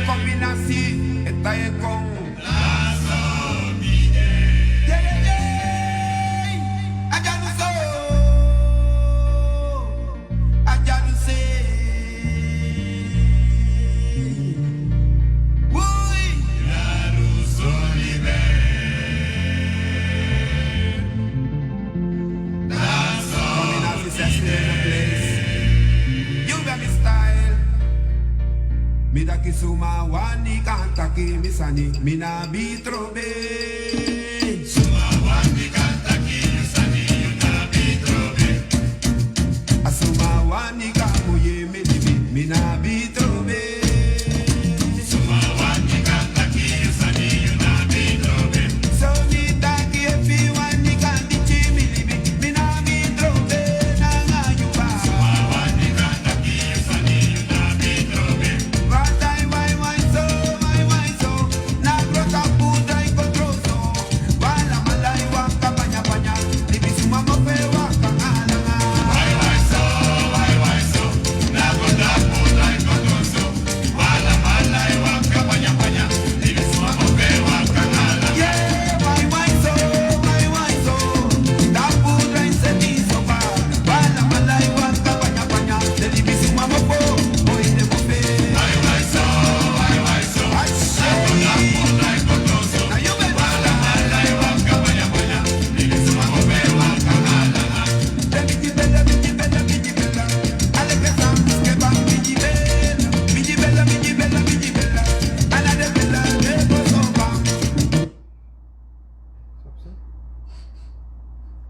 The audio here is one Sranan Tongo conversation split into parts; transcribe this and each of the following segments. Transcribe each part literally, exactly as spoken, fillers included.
Kombinasi e taye kon. Kombinasi zestien in de place. You ben mi style. Mi daki suma wani kan taki mi sani, mi na bitro be. Suma wani kan taki mi sani, you na bitro be. A suma wani kan muye mi libi, mi na bitro be. Suma wani kan taki mi sani, you na bitro be. So mi taki efi wani kan dichi mi libi, mi na bitro be, nanga yuba. Suma wani kan taki mi sani, you na bitro be.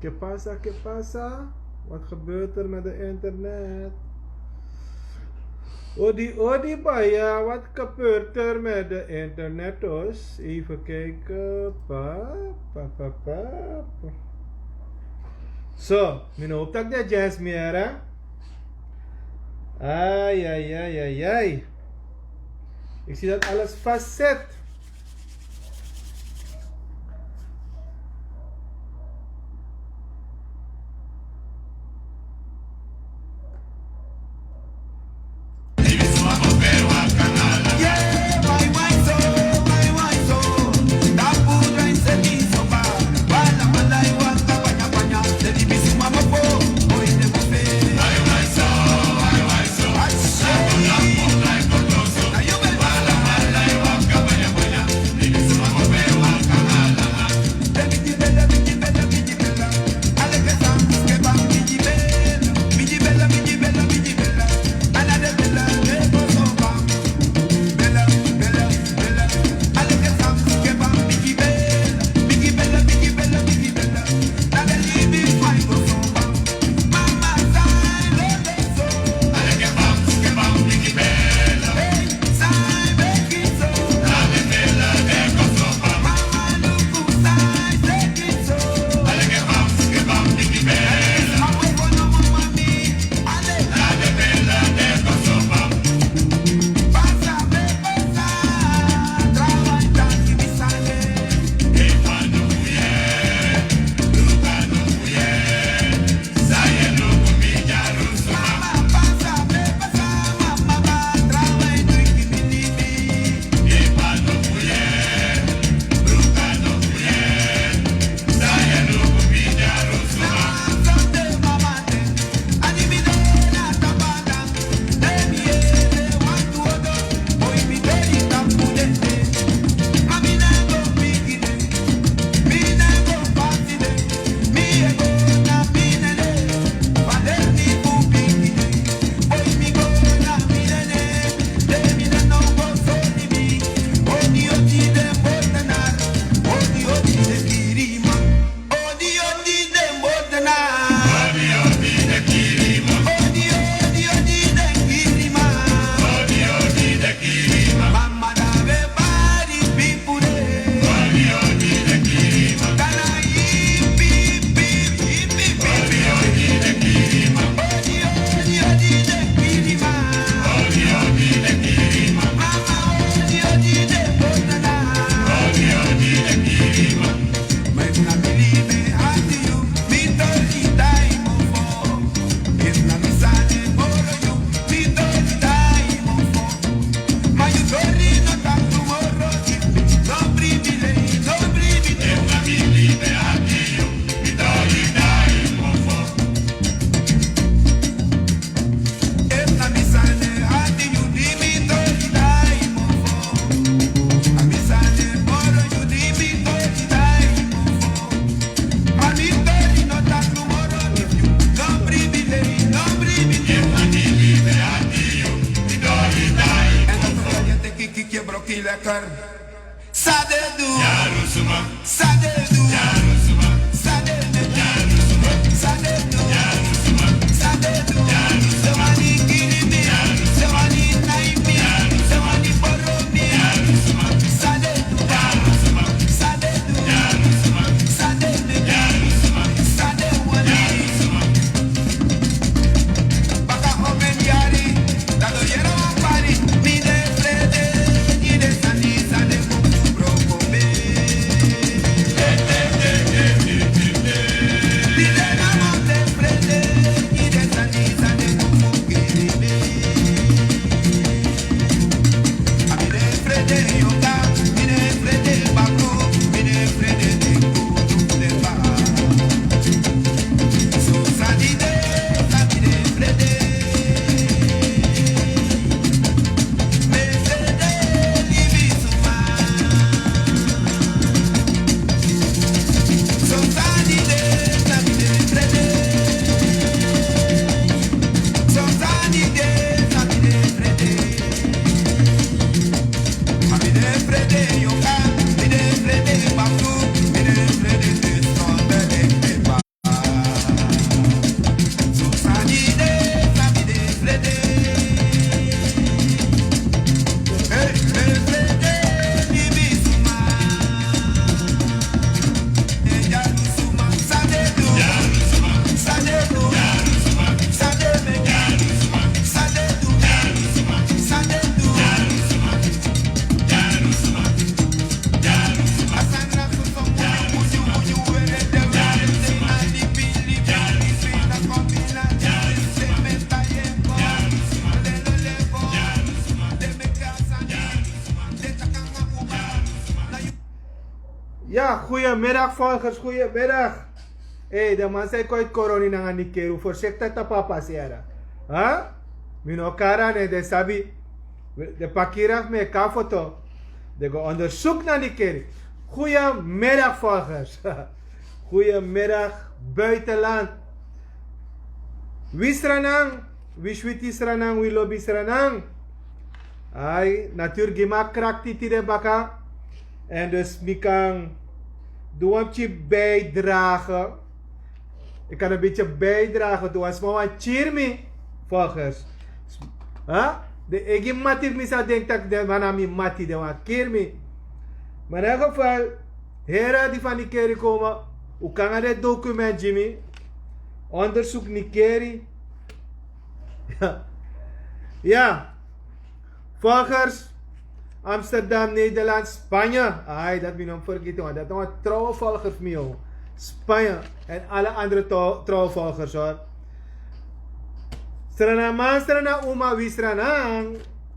¿Qué pasa? ¿Qué pasa? Wat gebeurt er met de internet? Odi, odi, baya, wat gebeurt er met de internet, os? Even kijken. Pa, pa, pa, pa, pa. Zo, mi no hoop dat ik de jazz meer, hè? Ai, ai, ai, ai, ai. Ik zie dat alles vastzit. Lekker. Sadedu. Sadedu. Sadedu. Sadedu. Sewani kiri mi. Sewani nai mi. Sewani boro mi. Sadedu. Sadedu. Sadedu. Sadedu. Baka omen yari, dati o yere wan pari. Mi de frede, i de sani san de kon fu broko mi. Mi de namo de frede, i de sani san de kon fu kiri mi. A mi de frede yoka, mi de frede bako, mi de frede de kutu de ba. Ya, goedemiddag volgers, goedemiddag. Hey, de man zei koi koroni nanga nikeri, voorzichtig dat papa sera. Huh? Mino kara ne de sabi. De pakira me ka foto. De go onderzoek na nikeri. Goedemiddag volgers. Goedemiddag buitenland. Wi Sranan, wi switi Sranan, wi lobi Sranan. Ai, natuur gi mi a krakti tide baka. En dus mi kan doen een beetje bijdrage. Ik kan een beetje bijdrage doen. Als mama cheer me, volgers. Huh? De egi mati mi sa denk dat de man na mi mati de wan kiri mi. Maar in elk geval, hera di van nikeri komen, u kan de document Jimmy. Onderzoek nikeri. Ja. Volgers, Amsterdam, Nederland, Spanje. Ai, dat mi no vergeten, want dat no trouwe volgers mi o. Spanje en alle andere trouwe volgers hoor. Srana man, srana uma, wi srana.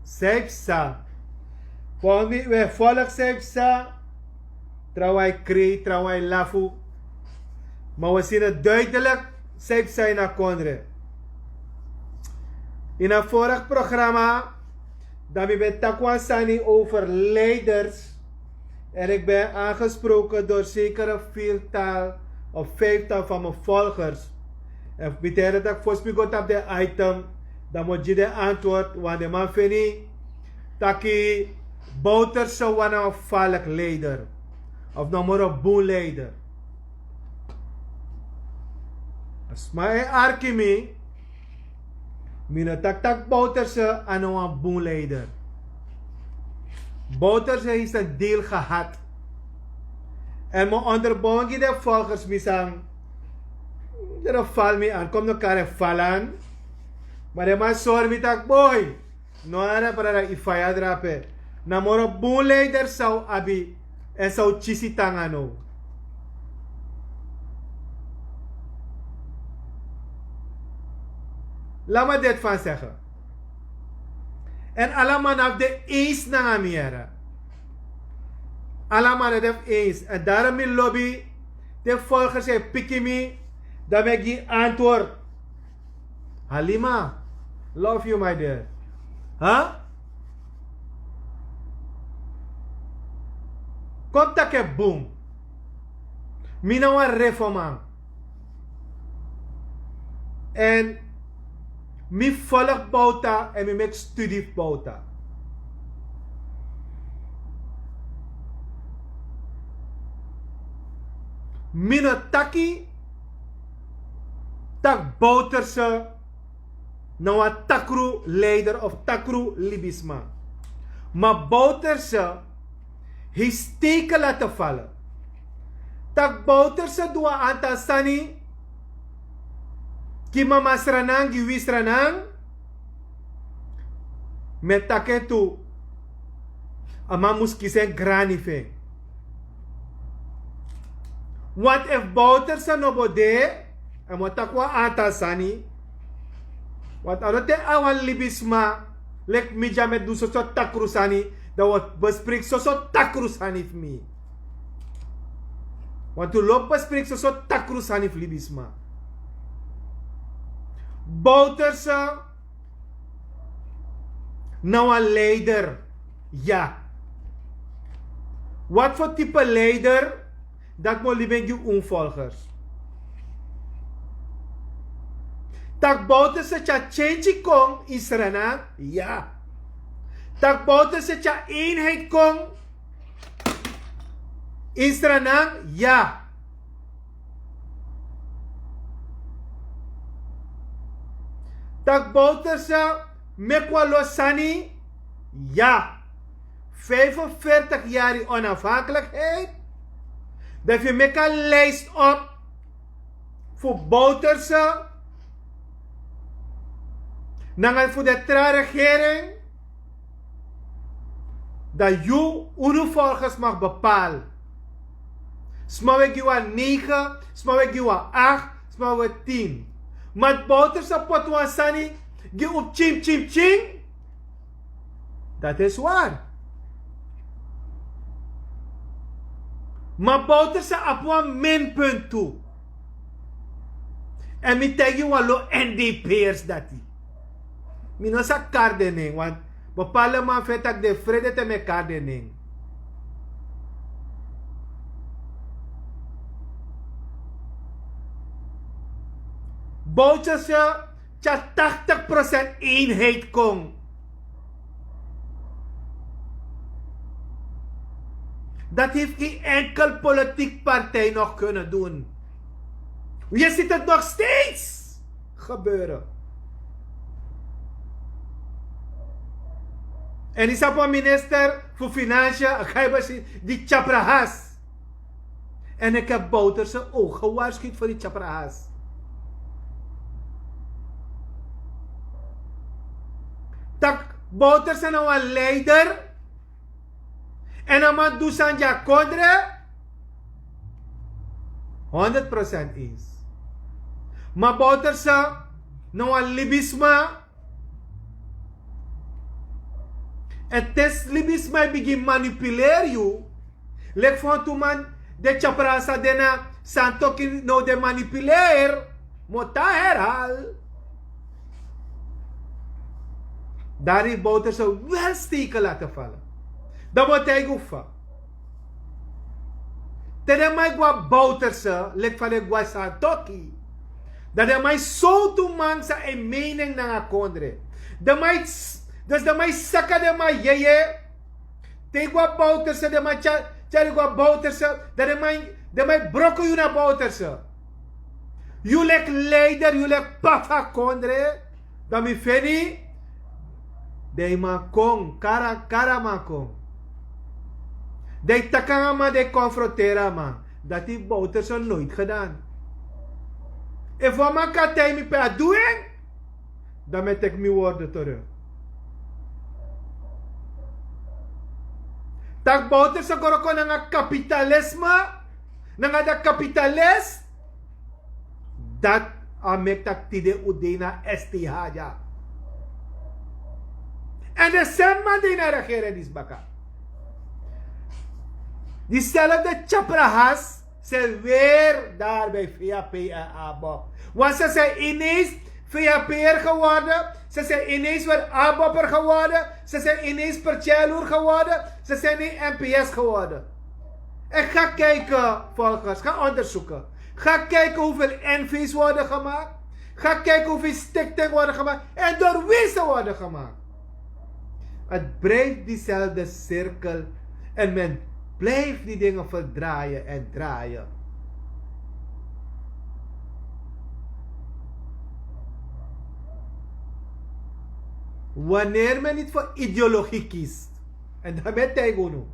Zij psa. Volgens mij, wij volg zij psa. Trawan e krei, trawan e lafu. Maar we zien het duidelijk, zij psa in a kondre. In a vorig programma, dan mi ben taki wan sani over leiders. En ik ben aangesproken door zekere viertal of vijftal van mijn volgers. En mi tijden dat ik voorspel go op de item, dan moet je de antwoord, want de man vind ik taki Bouterse wan na falk leider. Of no moro bun leider. Sma e arki mi. Mi no taki taki Bouterse a no wan bun leider. Bouterse heeft zijn deel gehad. En mi onderbouw gi de volgers mi san. Dere fal mi an, kom no kare fal an. Maar de man sori mi taki boy. No, na brada, i faya drape. Na moro bun leider san un abi. En san un kisi tanga no. Laat me dit van zeggen. En ala man haft de eens nanga mi here. Ala man haft eens. En daarom mi lobby. De volgers e piki mi. Dan mi gi antwoord. Halima, love you my dear. Huh? Kom taki en bun. Mi na wan refo man. En mi volg Bouta en mi meki studie fu Bouta. Mi no taki tak' Bouterse na wan takru leider of takru libisma. Ma Bouterse hei steken laten vallen. Tak' Bouterse du wan antal sani ki mama Sranan, gi wi Sranan. Mi e taki en tu. A man mus kisi en grani fu en. Want efu Bouterse no bo de, èn mi o taki wan antal sani. Want a no te a wan libisma leki mi dya mi e du soso takru sani, dan wi o bespreki soso takru sani fu mi. Want un lobi bespreki soso takru sani fu libisma. Bouterse na wan leider. Ya. Wat fu type leider? Dati mi o libi en gi un volgers. Tak' Bouterse tyari change kon ini Sranan? Ya. Tak' Bouterse tyari eenheid kon ini Sranan? Ya. Tak' Bouterse meki wan lo sani? Ya. Vijfenveertig yari onafhankelijkheid. Dan efu yu meki a lijst op fu Bouterse nanga fu de tra regering, dan yu, unu volgers mag bepaal. Sma we gi wan negen, sma we gi wan acht, sma we tien. Ma Bouterse poti wan sani gi un tyin tyin tyin. Dati e swari. Ma Bouterse abi wan minpunt tu. Èn mi taigi wan lo N D P'ers dati. Mi no sa kari den nen, want bepaalde man feni tak' den frede te mi e kari den nen. Bouterse tyari tachtig procent eenheid kon. Dat heeft geen enkel politiek partij nog kunnen doen. Je ziet het nog steeds gebeuren. En is op een minister voor Financiën, Gaibasi, die Chaprahas. En ik heb Bouterse ook gewaarschuwd voor die Chaprahas. Tak' Bouterse na wan leider. En a man du sani gi a kondre. Honderd procent eens. Ma Bouterse na wan libisma. En te libisma e bigin manipuleri yu. Leki fu wantu man de Chaprahas, den na Santokhi now den manipuleri. Mi o tan herhaal. Dari Bouterse wel steken laten vallen. Dan mi o taigi un fa. Te den man e go na Bouterse leki fa den e go na Santokhi, dan den man e sowtu man san e mening nanga kondre. Den man e s-, dus den man e saka den man yeye. Te yu go na Bouterse, den man tya-, tyari yu go na Bouterse, dan den man, den man e broko yu na Bouterse. Yu leki leider, yu leki p'pa fu a kondre. Dan mi feni, den man kon, kara, kara man kon. Den e taki nanga man, den e konfronteri a man. Dati Bouterse noiti gedaan. Efu wan man kan taigi mi pe a du en, dan mi e teki mi woorden terug. Tak' Bouterse go wroko nanga kapitalisme, nanga den kapitalist, dati a meki tak' tide un de ini a S T H dya. En den srefi man de ini a regering disi baka. Diezelfde Chaprahas zijn weer daar bij V H P en ABOP. Want ze zijn ineens V H P'er geworden. Ze zijn ineens weer ABOP'er geworden. Ze zijn ineens Pertyeloer geworden. Ze zijn nu N P S geworden. En ga kijken, volgers, ga onderzoeken. Ga kijken hoeveel N V's worden gemaakt. Ga kijken hoeveel stichting worden gemaakt. En door wie ze worden gemaakt. Het blijft diezelfde cirkel en men blijft die dingen verdraaien en draaien. Waneri men niti fo ideologi kisi, èn dan ben taigi unu.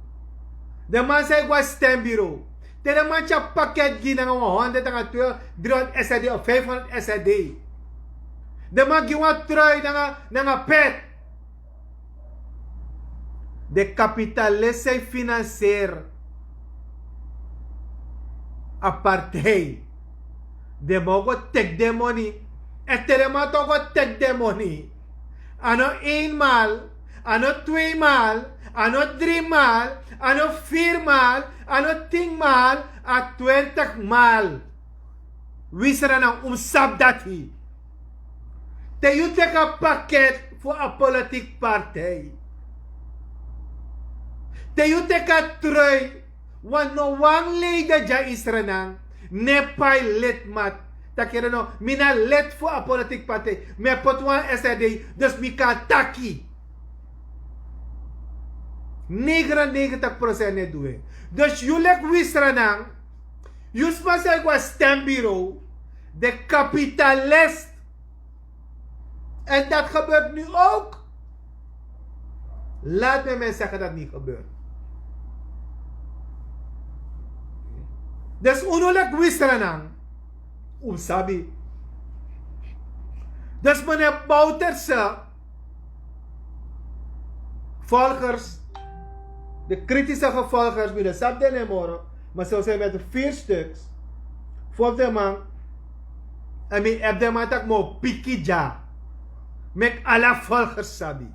Den man san e go na stembureau, te den man tyari paket gi yu nanga wan honderd nanga twe dri honderd srd of fifhonderd srd, den man gi wan trui nanga pet. Den kapitalis san e finanseri a partij, den man o go teki den moni. Èn te den man tu o go teki den moni, a no einmal, a no tweimal, a no drimal, a no firmal, a no tinmal, a twintigmal. Wi sranan un mus sabi dati. Te yu teki a paket fu a politiki partij, te yu teki a trui, want no wan leider dya isranan ne pai ledmat taki no, mi na lid fu a politiki partij, mi e poti wan srd, dus mi kan taki. Negenennegentig procent ne du en. Dus yu leki wi sranan, yu sma san e go na stembureau, de kapitalist. En dat gebeurt nu ook. Laat mij mij zeggen dat niet gebeurt. Dus unu leki wi sranan, un sabi. Dus meneer Bouterse, volgers, de kritische gevolgers, mi no sabi den nen moro, maar zo zijn met vier stuks. Volg den man. En mi app den man taki mi o piki dya, meki ala volgers sabi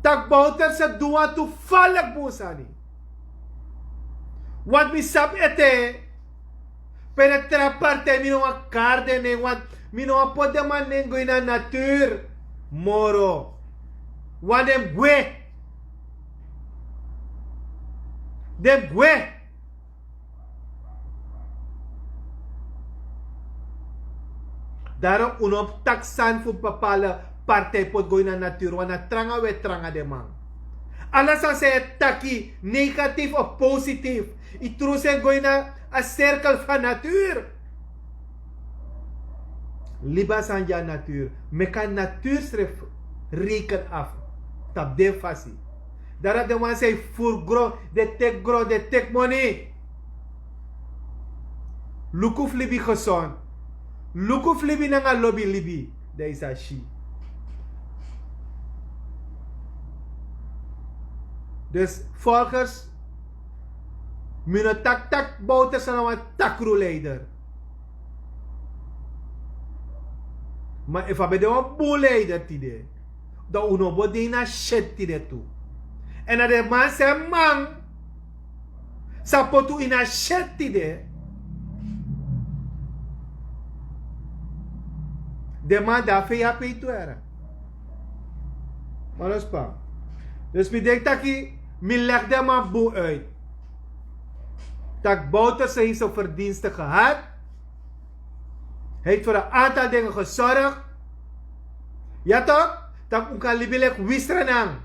taki Bouterse du wan toevallig bun sani. Want mi sabi ete, pe den tra partij, mi no wani kari den nen, want mi no wani poti den man nen go ini a natuur moro. Want den mus gwe. Den mus gwe. Daarom un no mus taki sani fu bepaalde partij poti go ini a natuur, want na tranga un e tranga den man. Ala sani san yu e taki, negatief of positief, yu trowe en go ini a cirkel fu a natuur. Libi a sani gi a natuur, meki a natuur srefi reken af tapu den fasi. Dati na den wan san e furu gron, den teki gron, den teki moni. Luku fu libi gesond, luku fu libi nanga lobi libi, dan yu sa si. Dus volgers, mi no taki taki Bouterse na wan takru leider. Ma efu a ben de wan bun leider tide, dan un no bo de ini a shet tide tu. Èn na den man san e man, sa poti un ini a shet tide. Den man de a fei a pei tu era. Ma no span. Dus mi denki taki mi legi den man bun uit. Taki Bouterse heeft zijn verdiensten gehad. Hij heeft voor een aantal dingen gezorgd. Ya toch? Taki un kan libi leki wi sranan.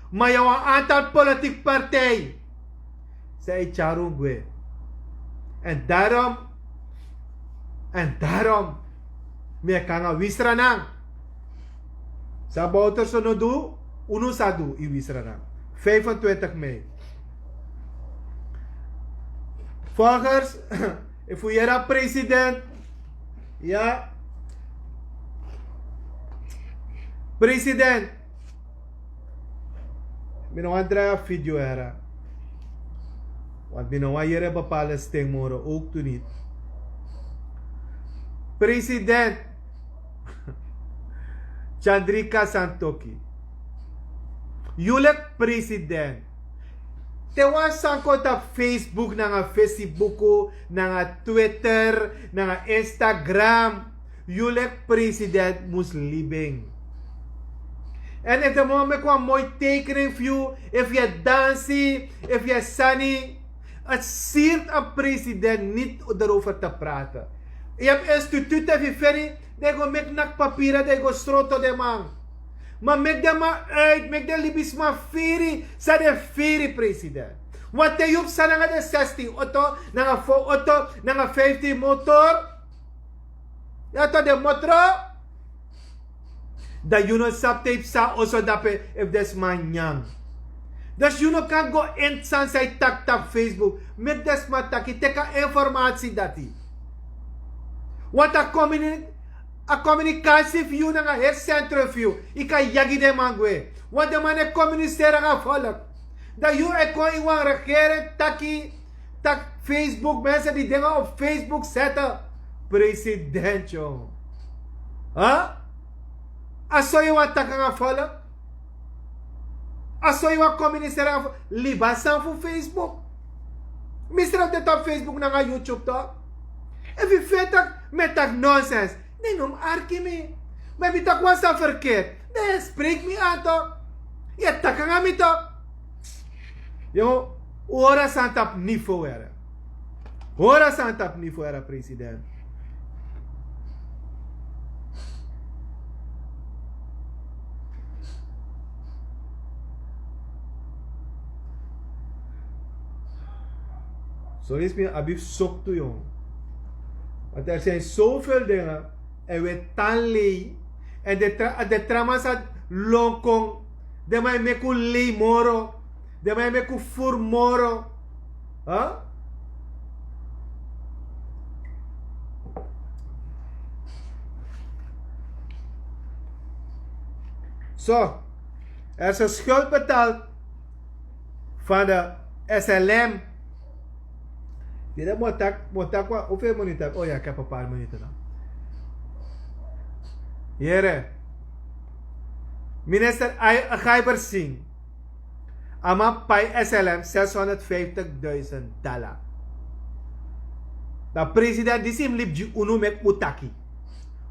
Ma yu abi wan aantal politiki partij san e tyari un gwe. Èn daarom, èn daarom mi e kon nanga wi sranan. San Bouterse no du, unu sa du, yu wi sranan. Vijfentwintig mei. Volgers, efu yu yere a president, ya, president, mi no wani drai a video era, want mi no wani yere bepaalde sten moro, ook tu niti. President Chandrika Santoki, yu leki president, te wan sani kon tapu Facebook nanga Fesibuku nanga Twitter nanga Instagram, yu leki president mus libi en. Èn efu den man meki wan moi tekening fu yu, efu yu e dansi, efu yu e sani, het siert een president niet erover te praten. Yu abi instituut efu yu feni, dan yu go meki naki papira, dan yu go sroto den man. Ma meki den man uit, meki den libisma firi san den firi, president. Want te yu psa nanga den sestin oto, nanga fo oto, nanga fiftin motor, ya to den motro, Dan yu no sabi te yu psa oso dape efu den sma nyan. Dus yu no kan go in san san yu taki tapu Facebook, meki den sma taki teki a informasi dati. Want a communicasi fu yu nanga heri centrum fu yu, yu kan yagi den man gwe. Want den man e communiceri nanga volk. Dan yu e kon in wan regering taki, taki Facebook mensen die dingen op Facebook zetten. President, jongen. Huh? A so yu wan taki nanga volk? A so yu wan communiceri nanga volk? Libi a sani fu Facebook. Mi srefi de tapu Facebook nanga YouTube, toch? Efu yu feni taki mi e taki nonsens, dan yu no mus arki mi. Ma efu yu taki wan sani verkeerd, dan yu e spreki mi an, toch? Yu e taki nanga mi, toch? Yu hori a sani tapu nivo, yere. Hori a sani tapu nivo, yere, president. So yu si mi abi fu soktu, yong. Want er zijn zoveel dingen. En we tan lei. En de tra, de trauma sa lon kon. Den man e meki un lei moro. Den man e meki un furu moro. Huh? So, er is een schuld betaald van de S L M. Dit is motak, motak, hoeveel minuten heb ik? Oh ja, ik heb een paar minuten dan. Here, minister Ai-, Gaiber Singh. A man pai S L M zeshonderdvijftigduizend dollar. Dan president, disi mi libi gi unu, meki un taki.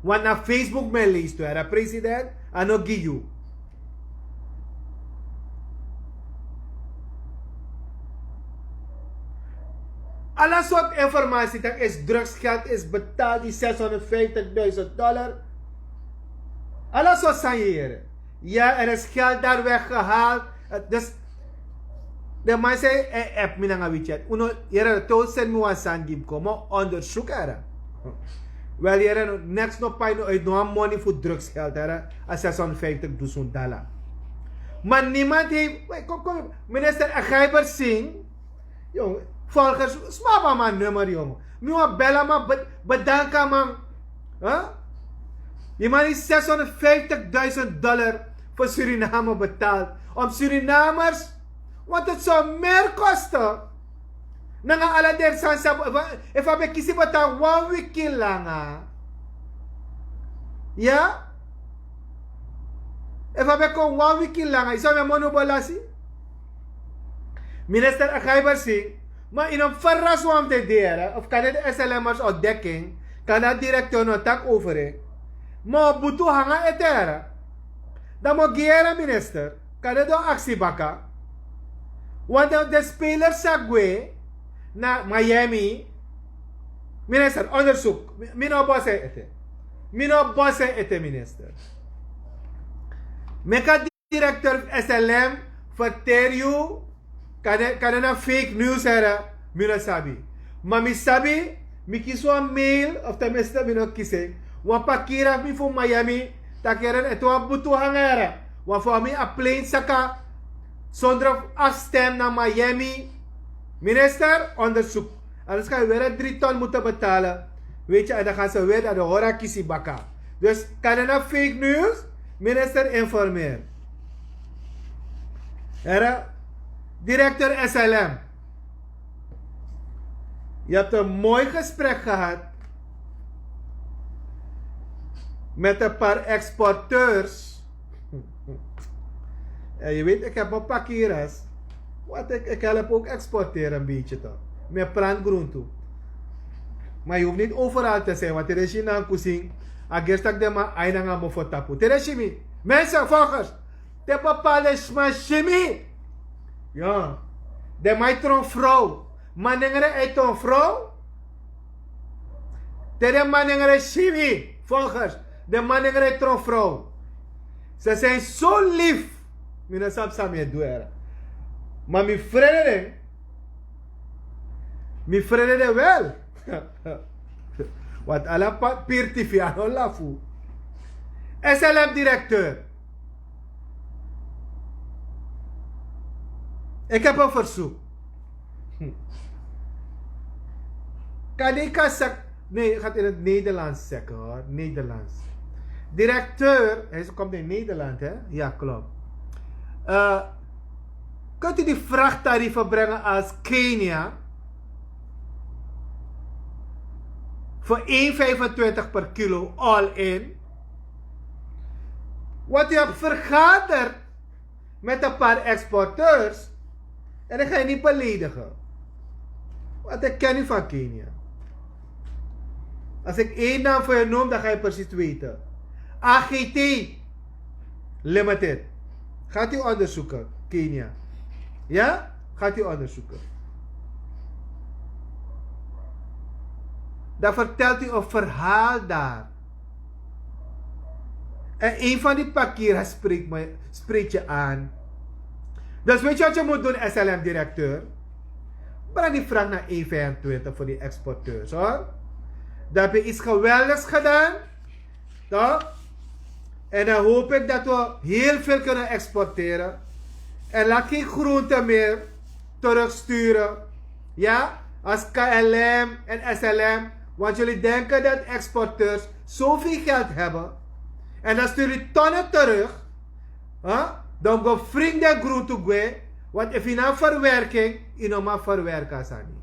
Want na Facebook mi e leisi tu, yere, president, a no gi yu. Ala sortu informasi, taki esi drugsgeld esi betaald, die zeshonderdvijftigduizend dollar. Ala sortu sani, yere. Ja, er is geld daar weggehaald. Eh, dus de man zei, eh, app mi nanga WeChat. Unu, yere, to seni mi wan sani gi mi, kon mi onderzoek, yere. Wel, yere, no, niks no pai no uit, no wan money fu drugsgeld, yere. A zeshonderdvijftigduizend dollar. Maar niemand heeft, wait, kom, kom, minister Gaiber Singh. Jong, volgers, sma abi a man nummer, jong. Mi wan bel a man, be-, bedank a man. Huh? Die man heeft zeshonderdvijftigduizend dollar voor Suriname betaald. Om Surinamers, want het zou meer kosten. Nanga ala den sani san, efu a ben kisi betaal wan wiki langa. Ya? Efu a ben kon wan wiki langa, yu sabi a moni un bo lasi? Minister Gaiber Singh, ma yu no mus ferasi wan fu den dei, of kan de S L M'ers ontdekking, kan a directeur no taki over en. Ma un o butu hanga ete. Dan mi o gi yu, minister, kan de don aksi baka. Want de, de speler sa gwe na Miami. Minister, onderzoek. Mi, mi no bosi ete. Mi no bosi ete, minister. Meki a directeur fu S L M ferteri yu, kan de, kan de na fake news, here, mi no sabi. Ma mi sabi, mi kisi wan mail, of tenminste mi no kisi en. Wan pakira fu mi fu Miami, taki, here, ete wan butu hanga, here. Wan fu mi a plane saka, zonder afstem na Miami. Minister, onderzoek. Anders kan je weer een drie ton moeten betalen. Weet je, en dan gaan ze weer naar de hora kisi baka. Dus kan het een fake news? Minister, informeer. Here, directeur S L M. Je hebt een mooi gesprek gehad met een paar exporteurs. En je weet, ik heb mijn pakiras. Want ik, ik help ook exporteren een beetje, toch? Met plantgroente. Maar je hoeft niet overal te zijn, want er is je na een cousin. Agerstak de man, hij nanga mofo tapu. Tereshimi. Mensen, volgers. Te bepaalde sma si mi. Ja. De man tron vrouw. Manengre hij tron vrouw. Te de manengre si mi. Volgers. De manengre tron vrouw. Ze zijn zo lief. Mi no sabi san mi e du, here. Ma mi frede den. Mi frede den wel. Want ala pa-, piri tifi a no lafu. S L M-directeur. Ik heb een verzoek. Kan ik kan zak nee, gaat in het Nederlands zeggen hoor. Nederlands. Directeur, hij komt in Nederland, hè? Ja, klopt. Eh, kunt u die vrachttarieven brengen als Kenia? Voor één vijfentwintig per kilo all in. Wat u hebt vergaderd met een paar exporteurs. En ik ga je niet beledigen. Want ik ken u van Kenia. Als ik één naam voor je noem, dan ga je precies weten. A G T Limited. Gaat u onderzoeken, Kenia. Ja? Gaat u onderzoeken. Dan vertelt u een verhaal daar. En een van die pakkira spreekt me, spreekt je aan. Dus weet je wat je moet doen, S L M-directeur? Breng die vraag naar één vijfentwintig voor die exporteurs, hoor. Dan heb je iets geweldigs gedaan. Toch? En dan hoop ik dat we heel veel kunnen exporteren. En laat geen groente meer terugsturen. Ja, als K L M en S L M. Want jullie denken dat exporteurs zoveel geld hebben. En dan stuur je tonnen terug. Hè? Dan go fring den groente gwe. Want efu yu na verwerking, yu no man verwerken a sani.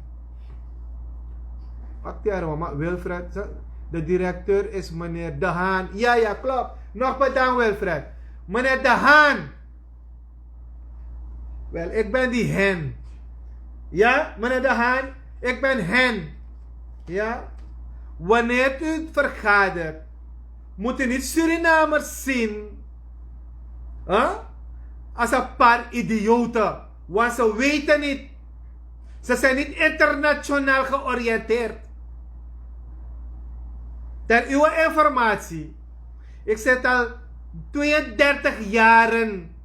Wakti yara mama, Wilfred, de directeur is meneer De Haan. Ja, ja, klopt. Nog bedankt, Wilfred. Meneer De Haan. Wel, ik ben die hen. Ja, meneer De Haan, ik ben hen. Ja. Wanneer u vergadert, moet u niet Surinamers zien, hè, als een paar idioten. Want ze weten niet. Ze zijn niet internationaal georiënteerd. Ter uw informatie, ik zit al tweeëndertig jaren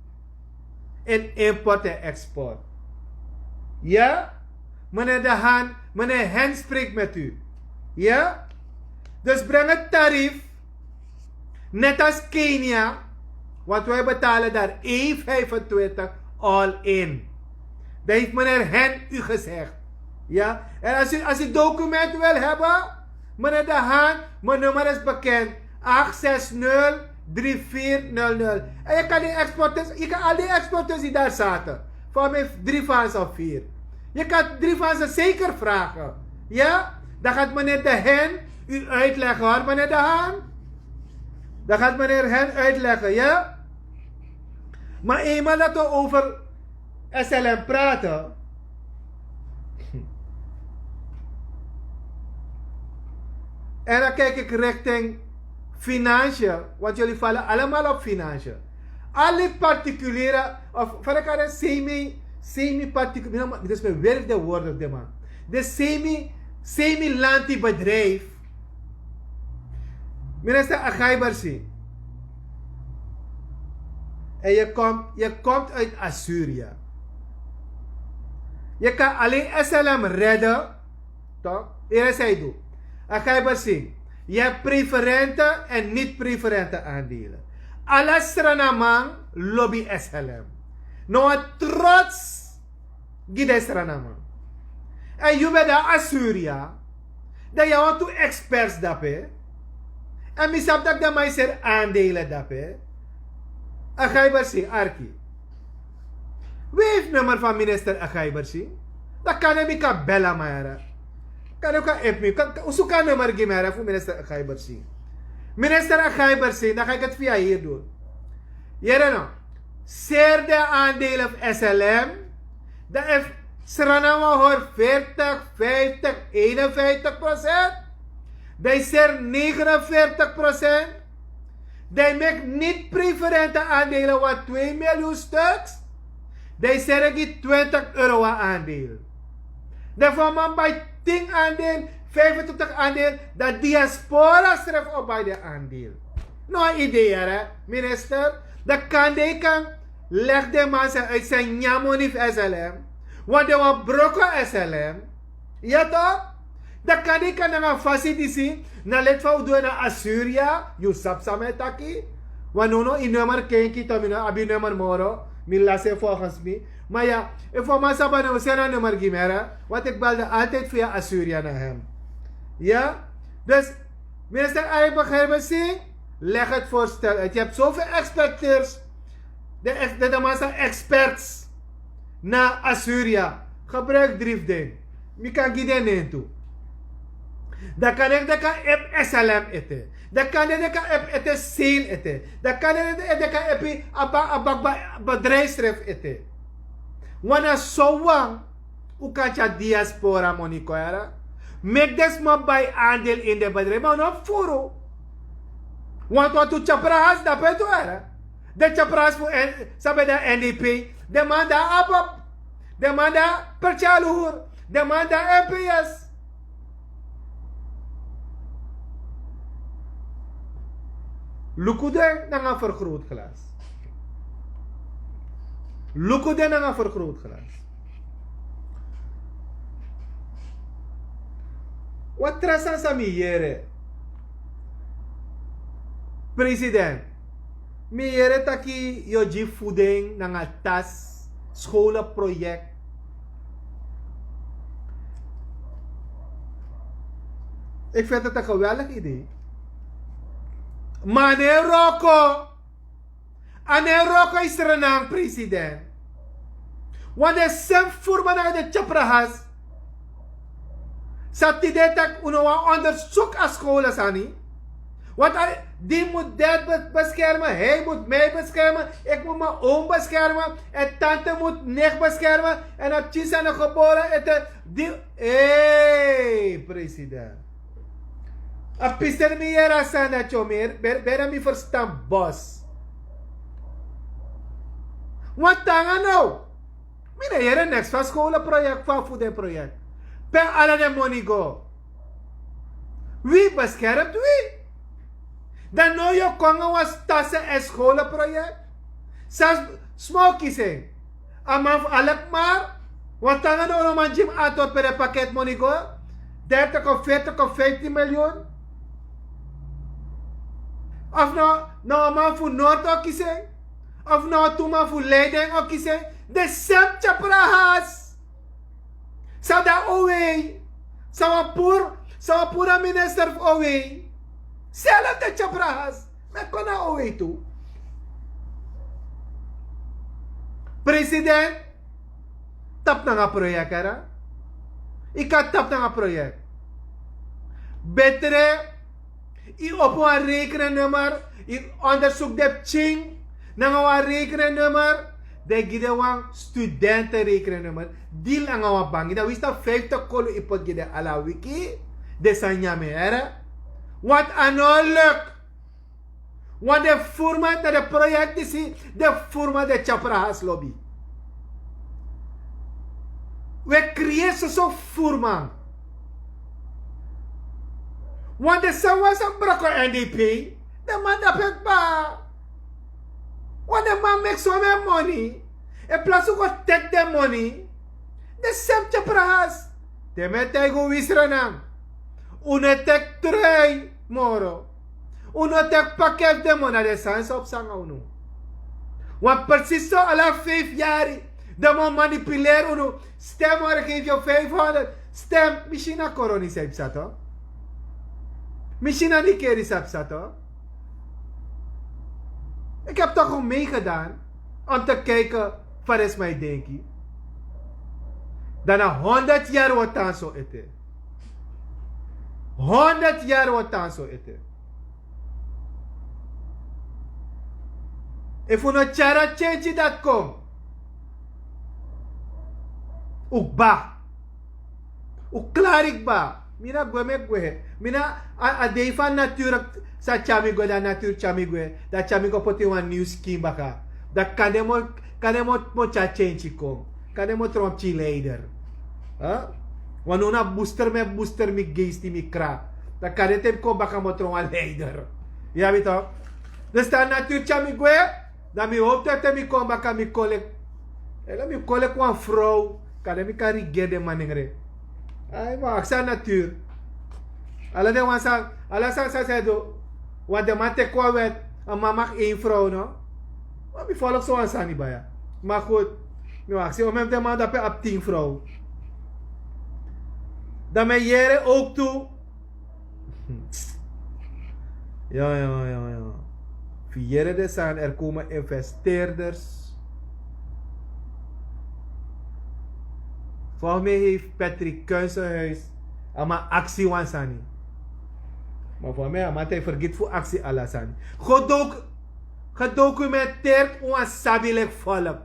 in import en export. Ja? Meneer De Haan, meneer Hen spreekt met u. Ja? Dus breng het tarief, net als Kenia, want wij betalen daar één vijfentwintig all in. Dat heeft meneer Hen u gezegd. Ja? En als u, als u document wil hebben, meneer De Haan, mijn nummer is bekend. Acht zes nul drie vier nul nul. En je kan die exporteurs, je kan al die exporteurs die daar zaten. Van mij drie van ze of vier. Je kan drie van ze zeker vragen. Ja? Dan gaat meneer De Hen u uitleggen hoor, meneer De Haan. Dan gaat meneer Hen uitleggen, ja? Maar eenmaal dat we over S L M praten. En dan kijk ik richting financiën, want jullie vallen allemaal op financiën. Al die particuliere, of van elkaar semi, semi-particuliere, dus men werft de woorden op de man. De semi, semi-lanti-bedrijf. Minister Agaibersi. En je komt, je komt uit Assyrië. Je kan alleen S L M redden. Toch? Hier is hij doe. Agaibersi. Je hebt preferente en niet-preferente aandelen. Ala Sranamang lobby S L M. No a trots gi den Sranamang. En yu ben de Assyria. Dan yu want tu experts dape. En mi sabi dat den man seri aandelen dape. Agaibersi, arki. Wie heeft nummer van minister Agaibersi? Dan kan mi kan bella maar. Kan u kan app mi. Kan, kan, usu kan nummer gi maar voor minister Agaibersi. Minister Agaibersi, dan ga ik het via hier doen. Yere no. Seri den aandelen fu S L M. Dan efu Sranamang hori veertig, vijftig, eenenvijftig procent. Dan seri negenenveertig procent. Dan meki niet-preferente aandelen wat twee miljoen stuks. Dan seri gi twintig euro a aandeel. Dan fu a man bai tin aandeel, vijfentwintig aandeel, dan diaspora srefi o bai den aandeel. No a idee, hè, minister. Dan kan den kan leg den man san uit san nyamoni fu S L M. Want den wan broko S L M. Ya toch? Dan kan den kan nanga fasi disi, na leti fa un du en na Assyria, yu sabi san mi e taki. Wan nono, yu nummer kenki to, mi no abi nummer moro. Mi lasi en volgens mi. Maar ja, informatie hebben we zijn nummer gimera. Want ik belde altijd via Assyria naar hem. Ja? Dus, minister Arik, begrijp me, zie, leg het voorstel uit. Je hebt zoveel experteurs. De, ex- de, de man zijn experts na Assyria. Gebruik drift ding. Mi kan gi den nen tu. Dan kan ik de kan ep S L M ete. Dan kan ik de kan ep ete sale ete. Dan kan ik de kan epi abak abak bedrijfsref ete. Wana sowan u kan tya diaspora moni koyara. Mek den sma bai aandeel in de bedrijf, maar no furu. Want wat u tya prahas dape tu era. De tya prahas fu sabi de N D P. De man da abab. De man da pertya luhur. De man da M P S. Luku den nanga vergrootglas. Luku den nanga vergrootglas. Wat tra sani san mi yere. President, mi yere taki yu o gi voeding nanga tas, scholenproject. Ik vind het een geweldig idee. Maar meneer Rocco, a no e wroko yu srenan president. Wan den semi furman nanga den tyaprahas. San tide tak' un no wani ondersuku a skowla sani. Want a di mus ded beskermen, hei mus mi beskermen, eki mus mi own beskermen, èn tante mus nek beskermen, èn a pikin san no gebore ete di. Hei president. A pisten mi yere a sani dati o meri beri beri a mi ferstan bos. Wan tanga now. Mi no yere neks fu a skowla proyek fu a fu den proyek. Pe ala den moni go? Wi beskermti wi. Dan now yu o kon nanga wan stase èn skowla proyek. San sma o kisi en? A man fu alekmar. Wan tanga no no man gi mi antori pe den paket moni go. Dertig of veertig of vijftien miljoen. Of no no wan man fu nord o kisi en? Of no wan tu man fu leiden o kisi en? Den semi tyaprahas. San de na owei? San wan puru san wan puru a minister fu owei? Self den tyaprahas. Mi e kon na owei tu. President, tapu nanga proyek era. Yu kan tapu nanga proyek. Betre yu opo wan rekeningnummer, yu ondersuku den pikin nanga wan rekeningnummer. Den gi den wan studentenrekeningnummer. Dil nanga wan bangi dan winsi na vijftig kolu yu poti gi den ala wiki. Den sani nyan mi here. Want a no luk. Want den furman na den proyekti si den furman den tyaprahas lobi. Wi e kriyeri soso furman. Want den san wan san broko N D P, den man dape kba. Want den man meki some moni. En plasi un go teki den moni, den semi tyaprahas. Den mi e taigi un wisrenan. Un no e teki trui moro. Un no teki paket fu den moni na den sani san o psa nanga unu. Wan presis so ala feifi yari den man manipuleri unu. Stem ori gefi yu feifi honderd. Stem mi si na koroni san yu psa to. Mi si na nikeri san psa to. Ik heb toch om meegedaan om te kijken. Van is mijn denki. Dan na honderd yari wi o tan so ete. Honderd yari wi o tan so ete. Efu un no tyari a tyentyi dati kon, un kba. Un klari kba. Mi na gwe mi e gwe. Mi na a dei fu a naturu. Sa tyari mi gwe dan a naturu tyari mi gwe dan tyari mi go poti ini wan niw skin baka. Dan kande mi o tyari tyentyi kon. Kande mi o tron pikin leider. Wan no na buster mi e buster mi geisti mi kra. Dan kande te mi kon baka mi o tron wan leider. Yu abi tok? Dus dan a naturu tyari mi gwe. Dan mi howpu te mi kon baka mi kon leki, hele mi kon leki wan frow. Kande mi kan rigeri den manengre. Ai mi o aksi a natur. Ala den wan san ala san san san e du. Wan den man teki wan wèt. A man mag één vrouw, no? Ma mi volg so wan sani baya. Maar goed, mi wacht, zie, om hem te man dat hij op tien vrouw. Dan mijn jere ook toe. Ja, ja, ja, ja. Vierde de sani, er komen investeerders. Volgens mij heeft Patrick Kuisenhuis allemaal actie wan sani. Maar voor mij, maar hij vergeet voor actie ala sani. Gedoc-, gedocumenteerd wan sabi lek volk.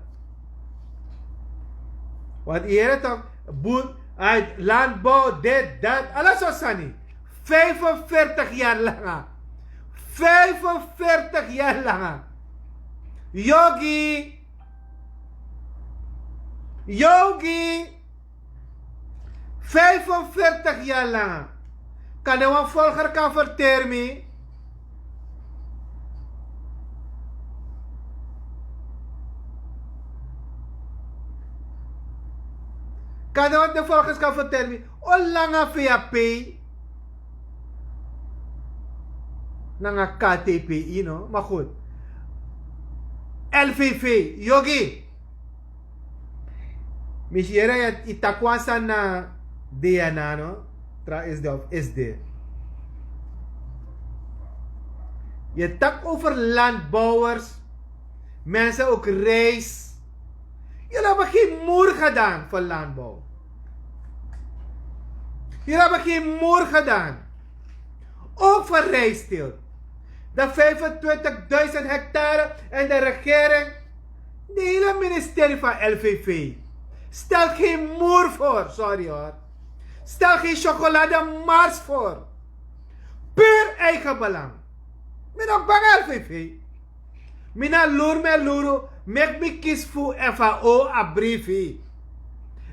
Want hier toch, boer, uit landbouw, dit, dat, alles zo sani. Vijfenveertig jaar langer. Vijfenveertig jaar langer. Yogi. Yogi. Vijfenveertig jaar langer. Kan de wan volger kan verteren mi? Kan de wan de volgers kan verteren mi? Olanga V A P. Nanga K T P I, no? Maar goed. L V V, Yogi. Misjere, yu taki wan sani na D N A, no? Tra S D of S D. Je tak over landbouwers. Mensen ook rijst. Jullie hebben geen moer gedaan voor landbouw. Jullie hebben geen moer gedaan. Ook voor rijstteelt. De vijfentwintigduizend hectare en de regering, de hele ministerie van L V V, stelt geen moer voor, sorry hoor. Stel geen chocolademars voor. Puur eigen belang. Mi no bang L V V. Mi na luru mi e luru, meki mi kisi fu F A O a briefi.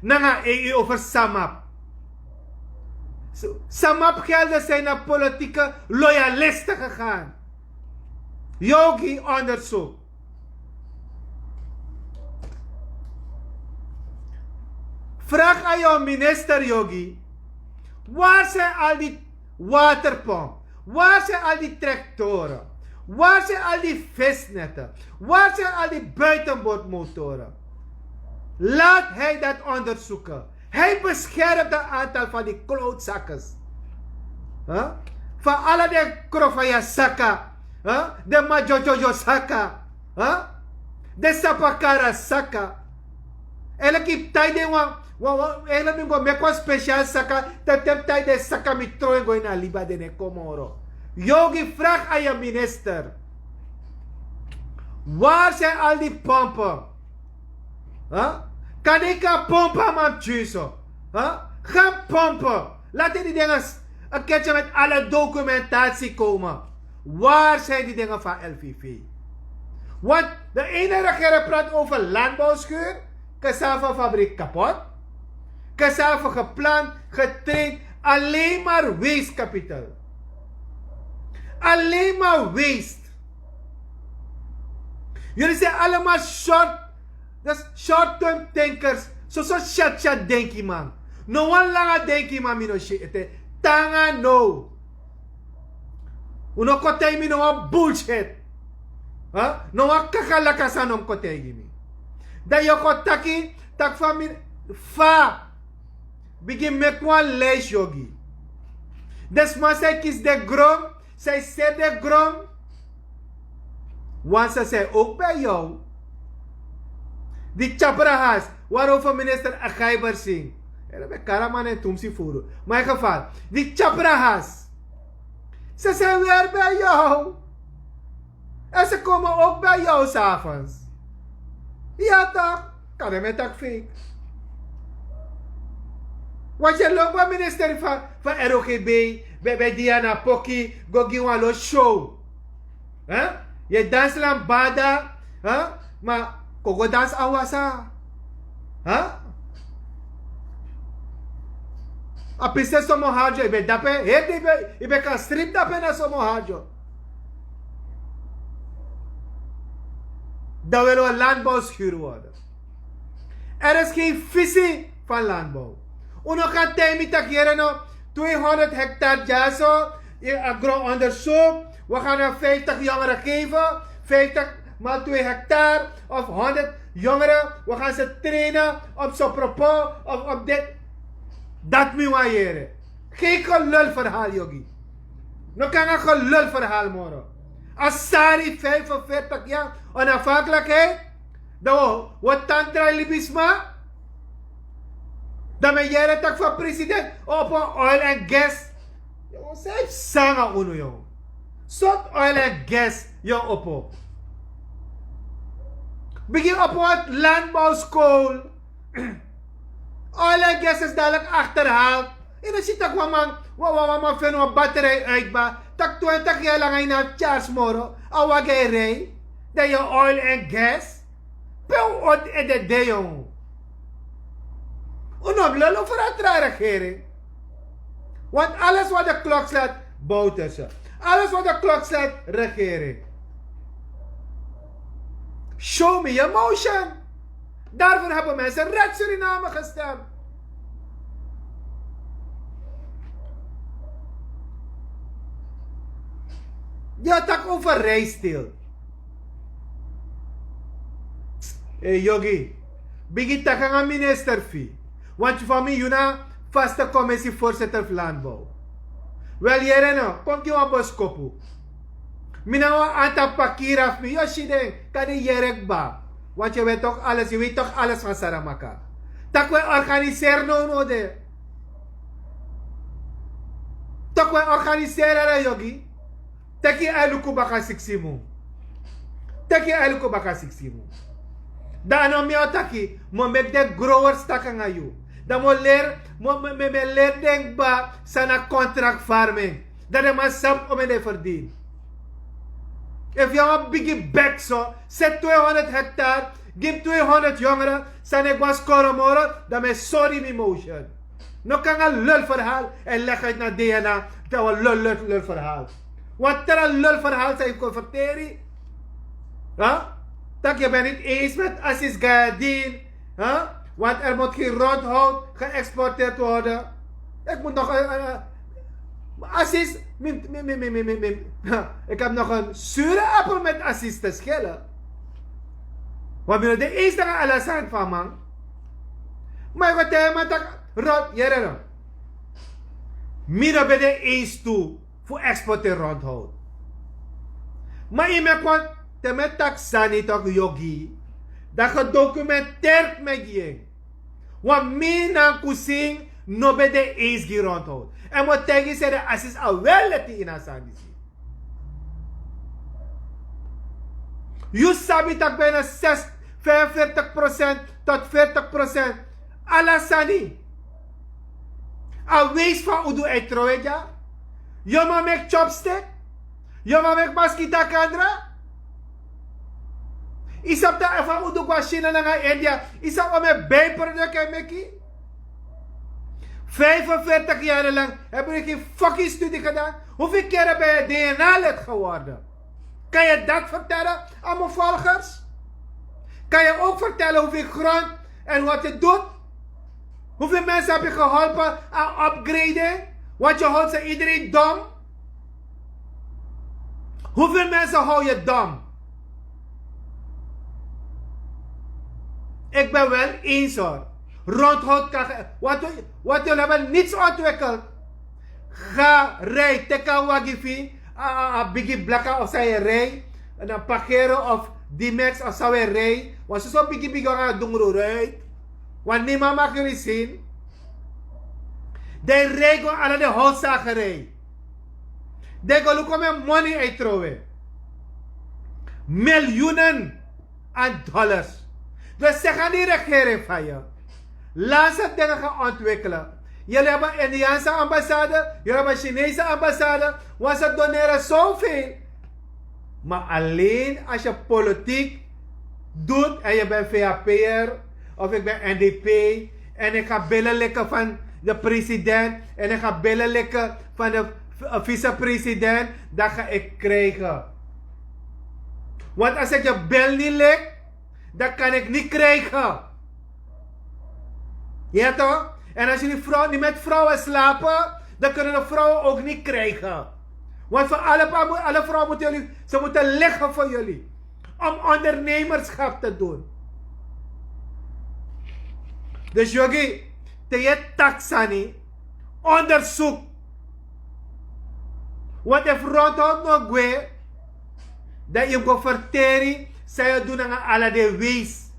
Nanga E U over samap. Samap gelden zijn naar politieke loyalisten gegaan. Yogi onderzoek. Vraag aan jouw minister, Yogi. Waar zijn al die waterpomp? Waar zijn al die tractoren? Waar zijn al die visnetten? Waar zijn al die buitenboordmotoren? Laat hij dat onderzoeken. Hij beschermt een aantal van die klootzakkers. Huh? Van alle de krofaya saka. Huh? De majojojo saka. Huh? De sapakara saka. Eigenlijk yu tai den wan, wan, wan, eigenlijk mi go meki wan special saka, te te mi tai den saka mi tron en go ini a liba, den no e kon moro. Yogi, vraag aan je minister. Waar zijn al die pompen? Huh? Kan ik gaan pompen, man, tjuso? Huh? Gaan pompen. Laten die dingen s-, een keertje met alle documentatie komen. Waar zijn die dingen van L V V? Want de ene regering praat over landbouwschuur, cassavafabriek kapot, cassava geplant, getraind, alleen maar waste kapitaal. Alleen maar waste. Jullie zijn allemaal short, dus short term thinkers. Zo zo chat chat denki man. No wan langa denki man, mi no shit. Tanga no. Un no kon taigi mi no wan bullshit. Huh? No wan kakalaka sani no kon taigi mi. Dan yu o kon taki, taki fa mi, fa. Bigin meki wan lijst, Yogi. Den sma san e kisi den gron, san e seri den gron. Wan sani san e ook bij jou. Di tyapra has, waarover minister Agaiber sing. En dan ben karaman en tumsi furu. Maar in geval, di tyapra has. Ze zijn weer bij jou. En ze komen ook bij jou 's avonds. Ja toch? Kan de met tak fake. Want yu lobi a minister van, van R O G B, bij, bij Diana Poki, go gi wan lo show. Hè? Yu e dans lambada, hè? Ma kon go dans awasa. Hè? A pisi somo hardyo, yu ben dape, heri yu ben, yu ben kan strip dape na somo hardyo. Dan wil wi landbouw schuur worden. Er is geen visie van landbouw. Un no kan taigi mi taki yere no, tweehonderd hectare dyaso, a gron onderzoek, We gaan er vijftig jongeren geven, vijftig maal twee hectare of honderd jongeren. We gaan ze trainen op Sopropo of op dit. Dat mi wayere. Geen gelulverhaal, Yogi. No kan een gelulverhaal, moro. Asari vijfenveertig jaar onafhankelijkheid. Dan we, we tantra libisma. Dan ben jij de tak van president. Op een oil en gas. Yo, zij sanga unu, yo. Sort oil en gas, yo, opo. Begin op wat landbouwschool. Oil en gas is dadelijk achterhaald. En dan ziet dat waman, waman, waman vindt een batterij uitbaar. Dat twintig jaar lang in een charge moro. Awa gai rij. Dan je oil en gas. Pe un ot ede de, jong. Un no lul over a tra regering. Want alles wat de klok slaat, bouwt er ze. Alles wat de klok slaat, regering. Show me your motion. Daarvoor hebben mensen Red Suriname gestemd. Die attack over rijstil. Hey, Yogi, bigi takanga minister fi. Want yu van mi, yu na vaste commissie voorzitter van landbouw. Wel, yere no, kon ki wan boskopu. Mi na wan anta pakira fu mi, yo si den, kan di yere kba. Want je weet toch alles, je weet toch alles van Saramaka. Tak we organiseer no no de. Tak we organiseer, Yogi. Teki a luku baka siksi mun. Teki a luku baka siksi mun. Dan a no mi o taki, mo meki den growers taki nanga yu. Dan mo leri, mo, mo, mo, mo leri den kba san na contract farming. Dan den man sabi omeni den verdien. Efu yu abi wan bigi bek so, seti tweehonderd hectare, gi mi tweehonderd jongeren, san e go na skoro moro, dan mi e sori mi motion. No kan a lulverhaal en leg uit na D N A. Dat was lul, lul, lulverhaal. Wat er een lulverhaal zijn converteri. Huh? Dat je bent niet eens met Assis Gayadin. Huh? Want er moet geen rondhout geëxporteerd worden. Ik moet nog een, een, een Assis, mi, mi, mi, mi, mi, mi, mi. Ik heb nog een zure appel met Assis te schillen. Want mi no de eens dat alles aan van man. Maar ik wil tegen man dat rot, yere no. Mi no ben de eens tu fu exporteer rondhout. Maar yu meki wan, te mi e taki sani toch, Yogi, dan gedocumenteerd mi gi en. Want mi na kusin no ben de eens gi rondhout. En mi o taigi yu se de Assis a wel leti ini a sani disi. Yu sabi tak' bijna zes, vijfenveertig procent tot veertig procent ala sani a wees fan udu e trowe dya. Yu man meki chopstick. Yu man meki maskita kandra. Yu sabi tak' efu a udu go na China nanga India, yu sabi omeni bijproduct e meki. Vijfenveertig jaren lang heb ik geen fucking studie gedaan. Hoeveel keren ben je D N A-lid geworden? Kan je dat vertellen aan mijn volgers? Kan je ook vertellen hoeveel grond en wat je doet? Hoeveel mensen heb je geholpen aan upgrading? Want je houdt ze iedereen dom. Hoeveel mensen hou je dom? Ik ben wel eens hoor. Rondhout kan ge-, wat we, wat we hebben niets ontwikkeld. Ga rij, teki a wagi fu yu, a, a, a bigi blaka of san yu e rij, en dan Pajero of D-Max of san wi e rij. Want soso bigi bigi wan a dungru rij. Want niemand mag jullie zien. Den rij go ala den houtzagerij. Den go luku omeni money e trowe. Miljoenen aan dollars. Dus zeg aan die regering van je, laat ze dingen gaan ontwikkelen. Jullie hebben een Indiaanse ambassade, jullie hebben een Chinese ambassade, waar ze doneren zoveel. Maar alleen als je politiek doet en je bent V H P'er of ik ben N D P en ik ga billen likken van de president en ik ga billen likken van de v-, vicepresident, dan ga ik krijgen. Want als ik je bil niet lik, dan kan ik niet krijgen. Ja toch? En als jullie vrouw niet met vrouwen slapen, dan kunnen de vrouwen ook niet krijgen. Want voor alle pa- alle vrouw moeten jullie, ze moeten liggen voor jullie, om ondernemerschap te doen. Dus yogi, te je taksani onderzoek. Want efu rondhoud no gwe, dan yu go ferteri san yu o du nanga ala den weis.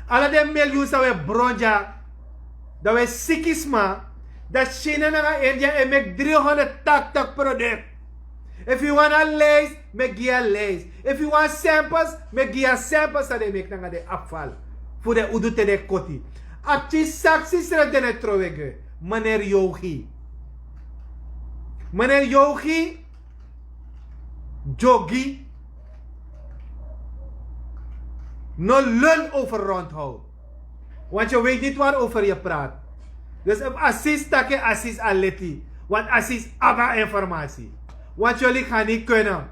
Ala den milyun san wi e bron dya, dan wi e siki sma. Dan China nanga India e meki dri honderd taktak produk. Efu yu wani a leis, mi e gi yu a leis. Efu yu wani sempels, mi e gi yu a sempels san den e meki nanga den afval fu den udu te den koti. A pikin saksi srefi den no e trowe gi wi. Meneer Yogi. Meneer Yogi, Jogi, no lul over rondhoud. Want je weet niet waarover je praat. Dus efu Asis taki, Asis a leti. Want Asis abi a informatie. Want jullie gaan niet kunnen.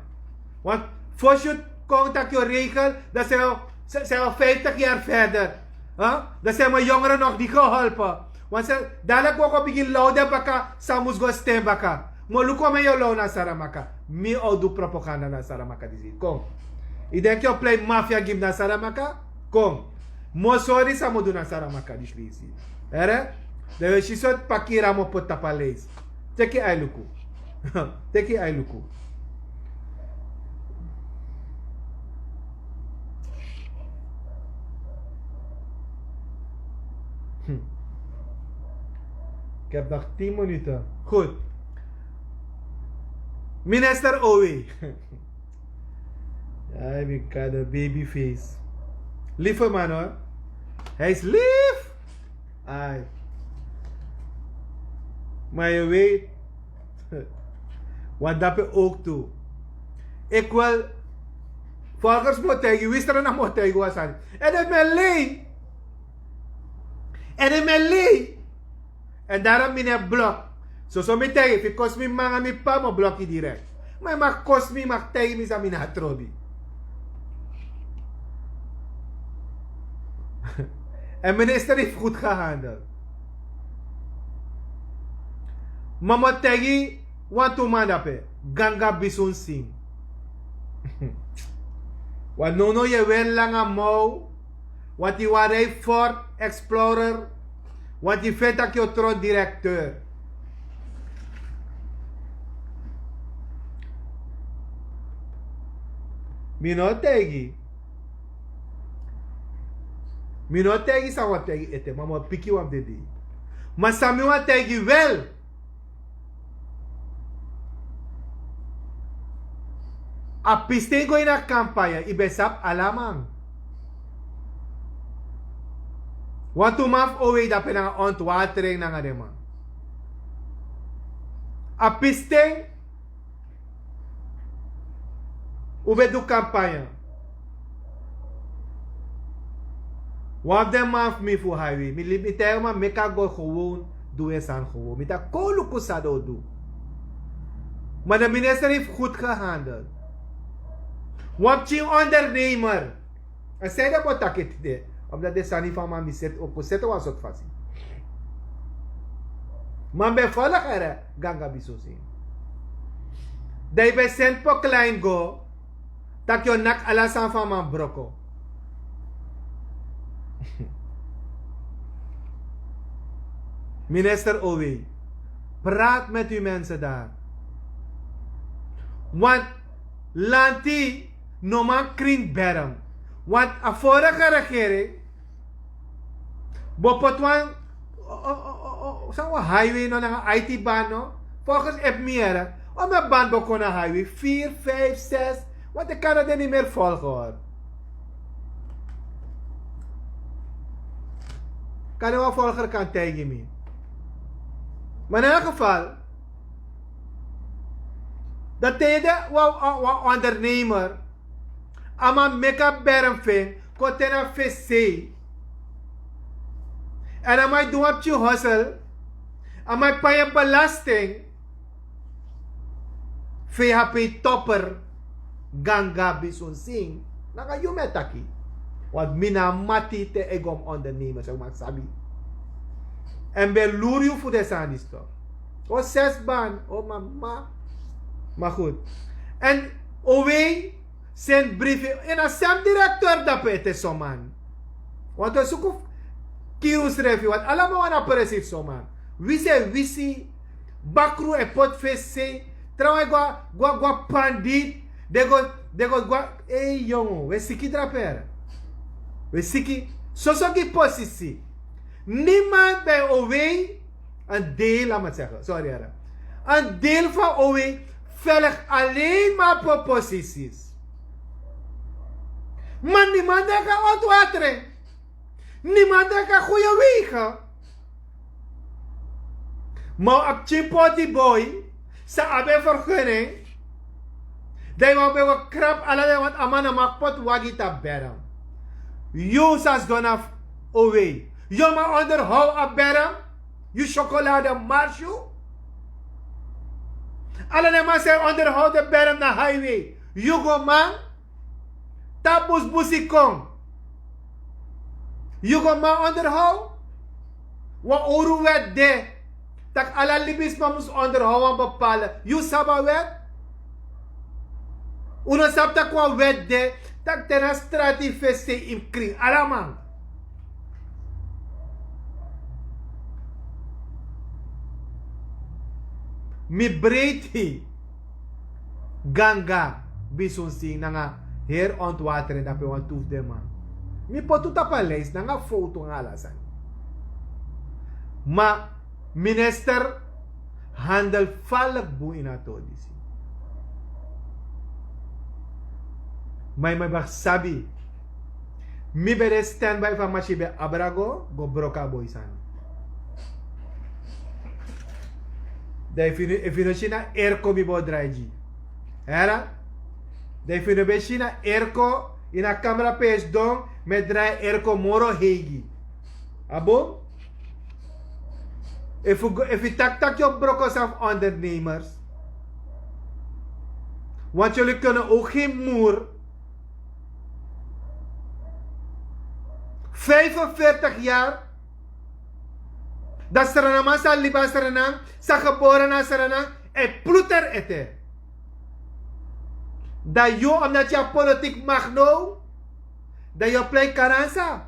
Want fosi yu kon taki yu regel, dan zijn we, zijn we vijftig jaar verder. Huh? Dan zijn mijn jongeren nog niet geholpen. Want ze, dadelijk wi o kon bigin low den baka, san mus go stem baka. Mi o luku mi e low na Saramaka. Mi o du propaganda na Saramaka disi. Kom. Yu denki yu o plei mafia gi mi na Saramaka? Kom. Mi o sori san mi o du na Saramaka disi leisi. Here? Dan yu o si sortu pakira mi o poti tapu a leisi. Teki ai luku. Teki ai luku. Hm. Ik heb nog tien minuten. Goed. Minister Owe. Ai, mi kan de babyface. Lieve man hoor. Hij is lief. Ai. Maar je weet, want dat ben ook toe. Ik wil volgers mi o taigi, wisteren na mi o taigi wan sani. En het mi e lei. En het mi e lei. En daarom mi no e blok. Soso mi taigi, efu yu kosi mi mama, mi p'pa, mi o blok yu direct. Maar yu mag kosi mi, yu mag taigi mi san mi no abi trobi. En minister heeft goed gehandeld. Maar mi o taigi wantu man dape, Ganga Bisun Singh. Want nownow yu e weri langa mow. Want yu wani rij Ford Explorer. Want yu feni taki yu o tron directeur. Mi no taigi. Mi no taigi san wan taigi ete, ma mi o piki wan dede. Ma san mi wan taigi wel. A pisten go ini a kampanye, yu ben sabi ala man. Wantu man fu Owei dape nanga ontwatering nanga den man. A pisten, un ben du kampanye. Wan fu den man fu mi fu highway, mi libi, mi taigi man meki a go gewoon, du en sani gewoon. Mi taki kon luku san den o du. Maar de minister heeft goed gehandeld. Wan pikin ondernemer. En san ede mi o taki tide, omdat den sani fu a man mi seti, o kon seti wan sortu fasi. Man ben folg here, Ganga Bisun Singh. Dan yu ben seni Poclain go, taki yu o naki ala sani fu a man broko. Minister Owei, praat met uw mensen daar. Want lanti no man krin berm. Want a vorige regering ben poti wan, o, o, o, o, san wan highway no nanga I T ban no. Volgens efu mi yere, wan mi a ban ben kon na highway vier, vijf, zes. Want de kar no de niet meer volgen hoor. Kan wan volger kan taigi mi. Maar in elk geval, dat tijden wan, wan, wan ondernemer, a man meki a berm fu en, kon te na fesi. En a man e du wan pikin hustle, a man e pai en belasting. Fu a pai topper, Ganga Bisun Singh, nanga yu mi e taki. Want mi na a mati te e go mi ondernemen, so yu man sabi. En ben luru yu fu den sani disi toch. O zes ban, o mama. Maar goed. En Owei seni brifi. En a sem direkteur dapu ete soman. Want we suku kiru srefi want alama wan a presi fu soman. Wisi e wisi. Bakru e poti fesi sei. Trawan e go a go a go a pandit. Den go den go go a ei yongu we siki drape. We siki. Soso gi posisi. Niman ben Owei. Een deel laat me het zeggen sorry here. Een deel van Owei velg alleen maar proposities. Maar niemand denkt aan ontwatering. Niemand denkt aan goede wegen. Maar op Chimpoti boy, ze hebben vergunning. Dan yu wan ben wan krap ala den want a man na man poti wagi tapu berm. Yu sa sidon na Owei. Yu man onderhoud a berm. Yu chocolade mars yu. Ala den man sa e onderhoud de berm na highway. Yu go man. Tapu busbusi kon. Yu go man onderhoud. Wan owru wet de tak' ala libisma mus onderhoud wan bepale yu sabi a wet. Un no sabi tak' wan wet de tak' te na strati fesi sei yu mus krin ala man. Mi breiti ganga bisunsin nanga heri ontwatren dape wan tu fu den man. Mi poti un tapu a lijst nanga fowtu nanga ala sani. Ma minister handel falek bun ini a tori disi. Ma yu man baki sabi. Mi ben de stand by fu a masi ben abra go go broko a boi sani. Dan efu yu no si na erko mi bo drai gi. Hera. Dan efu yu no ben si na erko ini a kamera pe yu sidon mi e drai erko moro hei gi. A bun. Efu yu taki tak' yu o broko san fu ondernemers. Want yuli kunnen ook gen moer. Vijfenveertig yar. Dan sranaman sa libi a sranan sa gebore na sranan. En pluter ete. Dan yu omdat yu a politik mag no. Dan yu o plei karansa.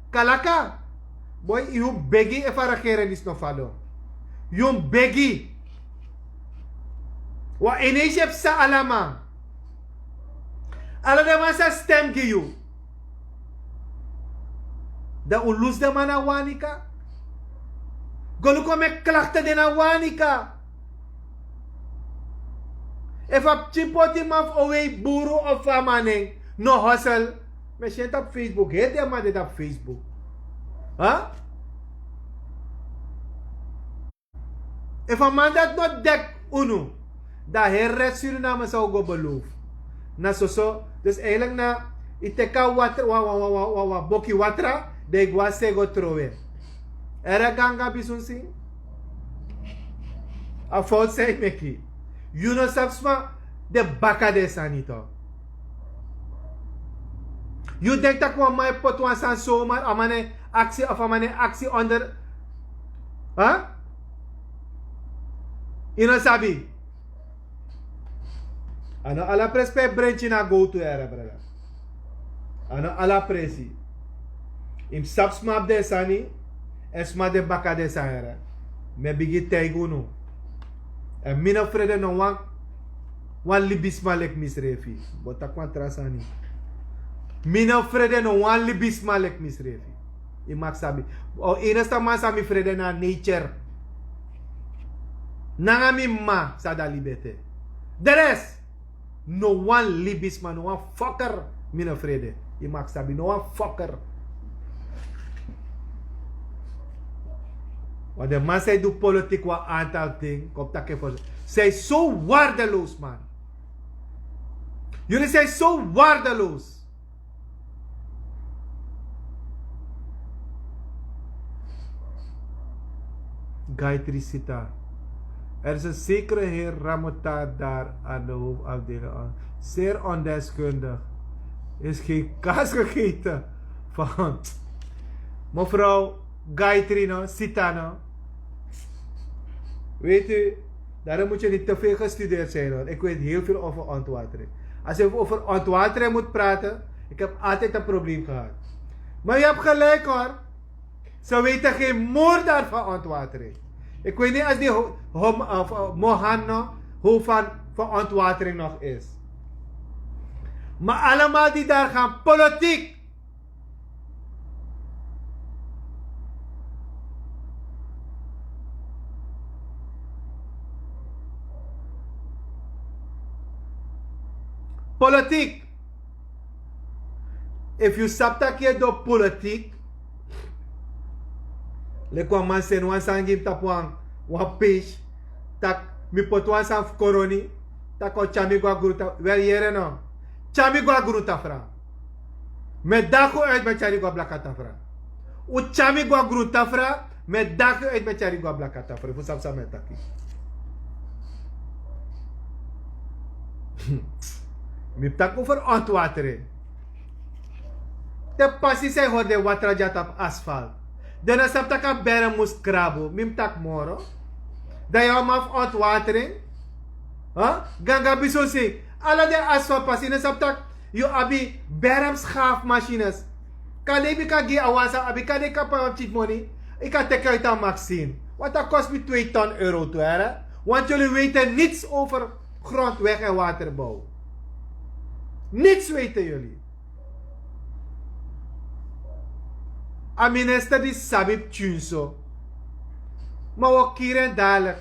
Kalaka. Boi yu mus begi efu a regering disi no fadon. Yu mus begi. Wan enesi e psa alama. Ala den man sa stem gi yu. Dan un lusu den man na wanika. Go luku a meki klakte de na wanika. Efu a pikin poti man fu owei buru of fu a man nen no hosel. Mi e si en tapu facebook heri den man de tapu facebook. Efu a man dati no deki unu, dan a heri red suriname san un go beloofu. Na soso. Dus eigenlik na yu teki a watra wan wan wan wan wan boki watra, dan yu go na se go trowe. Ere ganga bisunsi. A fowtu san yu meki. Yu no sabi sma de baka den sani to. Yu denki tak' wan man e poti wan sani somar a man e aksi of a man e aksi onder. Yu no sabi. A no ala presi pe e brenti na gowtu yara brada. A no ala presi. Yu mus sabi sma abi den sani. Èn sma de baka den sani yara. Mi e bigin taigi unu. Èn mi no frede no wan wan libisma leki misrefi. Bo taki wan tra sani. Mi no frede no wan libisma leki misrefi. Yu maki sabi. O eneste man san mi frede na nature. Nanga mi mma san de a libi ete. De rest. No wan libisma no wan fokker. Mi no frede. Yu maki sabi no wan fokker. Want den man san e du politik wan antal ting kon taki en fosi. San e so wardeloos man. Yuli san e so wardeloos. Gaitri sita. Er is en zekere heer ramotaar daar aan de hoofdafdeling aan. Zeer ondeskundig. Is geen kaas gegeten van mevrouw gaitri no sita no. Weet u. Daarom moet je niet te veel gestudeerd zijn, hoor. Ik weet heel veel over ontwatering. Als je over ontwatering moet praten, ik heb altijd een probleem gehad. Maar je hebt gelijk, hoor. Ze weten geen moer daar van ontwatering. Ik weet niet als die ho- hom- of, eh, Mohan nog hoe van, van ontwatering nog is. Maar allemaal die daar gaan politiek. Politiek. Efu yu sabi tak' yu e du politiek, leki wan man seni wan sani gi mi tapu wan wan pesi, tak' mi poti wan sani fu koroni, tak' a o tyari mi go na grun tafra. Wel, yere no, tyari mi go na grun tafra. Mi e dagi un uit, mi e tyari yu go na blaka tafra. Un tyari mi go na grun tafra, mi e dagi un uit, mi e tyari yu go na blaka tafra, fu sabi san mi e taki. Mi mus taki over ontwatering. Te pasi san yu hori den watra dya tapu asfalt, den no sabi tak' a bere mus krabu, mi mus taki moro. Dan yu a man fu ontwatering. Ganga bisosi, ala den asfalt pasi, yu no sabi tak' yu abi bermschaafmachines. Kan den bika gi a wan san abi, kan den kan pai wan pikin moni. Yu kan teki uit a maxin. Want a kost mi twee ton euro tu, here. Want jullie weten niets over grondweg en waterbouw. Niets weten jullie. A minister di sabi pikin so. Ma wi o kiri en dalik.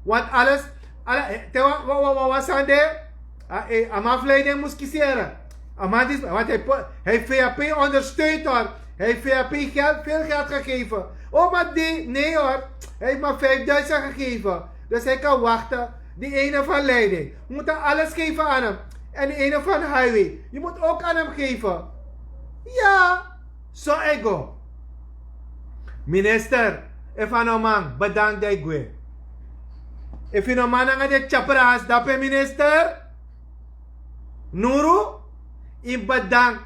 Want alles, ala te wan wan wan wan sani de, a man fu leiden mus kisi here. A man di, want hij po- hij vap ondersteund, hoor. Hij vap geld, veel geld gegeven. O, maar die, nee, hoor. Hij heeft maar vijfduizend gegeven. Dus hij kan wachten. Die ene van leiding, we moeten alles geven aan hem. En die ene van highway, je moet ook aan hem geven. Ja, zo ego. Minister, efu a no man, bedankt dat yu gwe. Efu yu no man nanga den tyapras dape, minister, nuru, yu mus bedankt.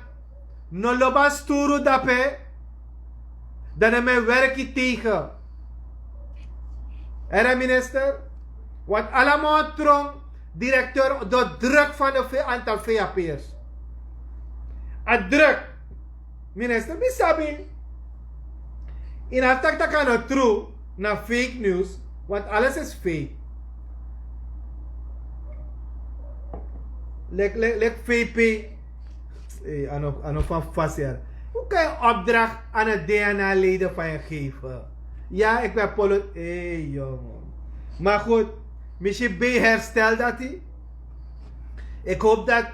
No lobi a sturu dape. Dan mi e werki tegen. Here minister, want allemaal tron directeur door druk van de ve- aantal vap'ers. A druk. Minister, mi sabi. Yu no abi taki tak' a no tru, na fake news. Want alles is fake. Leki leki leki vp. A no a no fan fasi yara. Hoe kan yu opdracht aan het dna-leden van je geven? Ja, ik ben polo. Hei, jongen. Maar goed, misschien ben je hersteld dat hij. Ik hoop dat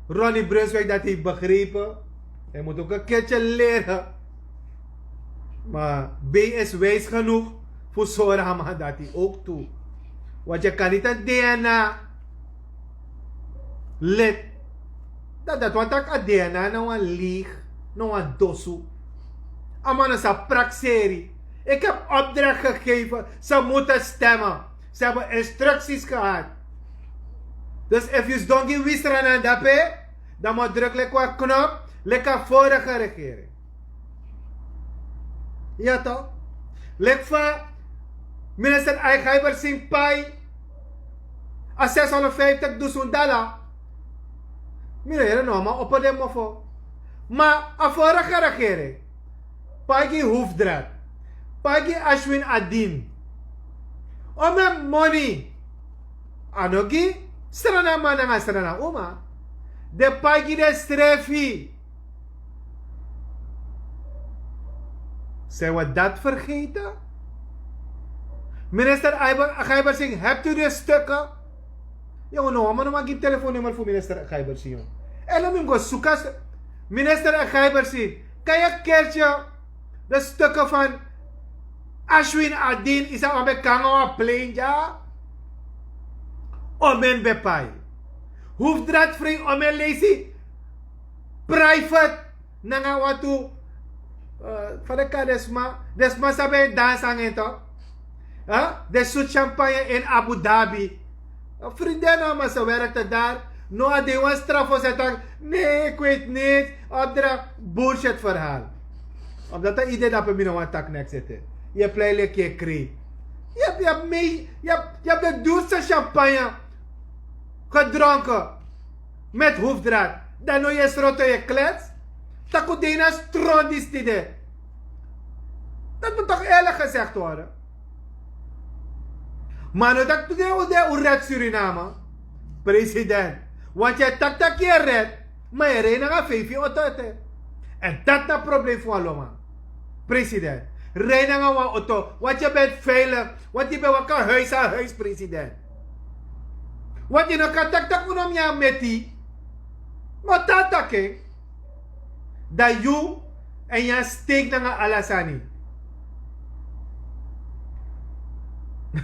Ronnie Brunswijk dat heeft begrepen. Hij moet ook een keertje leren. Maar B is wijs genoeg voor Sorama dat hij ook toe. Want je kan niet een DNA lid. Dat dat wat ik DNA na wan leeg, na wan dosu. A man is a prakseri. Ik heb opdracht gegeven, ze moeten stemmen. Ze hebben instructies gehad. Dus if you don't give wisra na dape, dan moet druk leki wan knop, leki a vorige regering. Ja toch? Leki fa minister Aigheiber sing pai a zeshonderdvijftig dusun dala. Mi no yere no a man opo den mofo. Ma a vorige regering pai gi Hoefdraad, pai gi Ashwin Adin. Omen moni. A no gi Sranaman nanga Sranauma. Den pai gi den srefi. Zijn we dat vergeten? Minister Aiber- Geibersing, hebt u de stukken? Yo, no, man, no man gi telefoonnummer voor minister Geibersing, yo. En dan moet ik go zoeken. Minister Geibersing, kan je een keertje de stukken van Ashwin Adin is a wan be kanga wan plein dya. Omen be pai. Hoefdraad frei omen leisi private nanga watu. Fa den kari den sma, den sma sabi e dansi nanga en tok. Den sutu champagne in Abu Dhabi. Vrienden, no, maar ze werkten daar. No, a de wan strafo se taki, nee, ik weet niet. Opdracht, bullshit verhaal. Omdat a idee dape mi no wani taki neks ete. Yu e plei leki yu e krei. Yu heb yu heb mee yu heb yu heb de duurste champagne gedronken met hoefdraad. Dan no yu sroto yu klets. Takudena stron di stide. Dat moet toch eerlijk gezegd worden. Maar no dat today u de u red Suriname president. Want yu tak tak yu red. Maar yu rij nanga vijf oto ete. En dat na probleem voor allemaal. President, rij nanga wan oto. Want yu bent veilig. Want yu bent waka huis aan huis president. Want yu no kan tak tak u no mi a meti. Maar tata king. Dan yu en yu a steek nanga ala sani.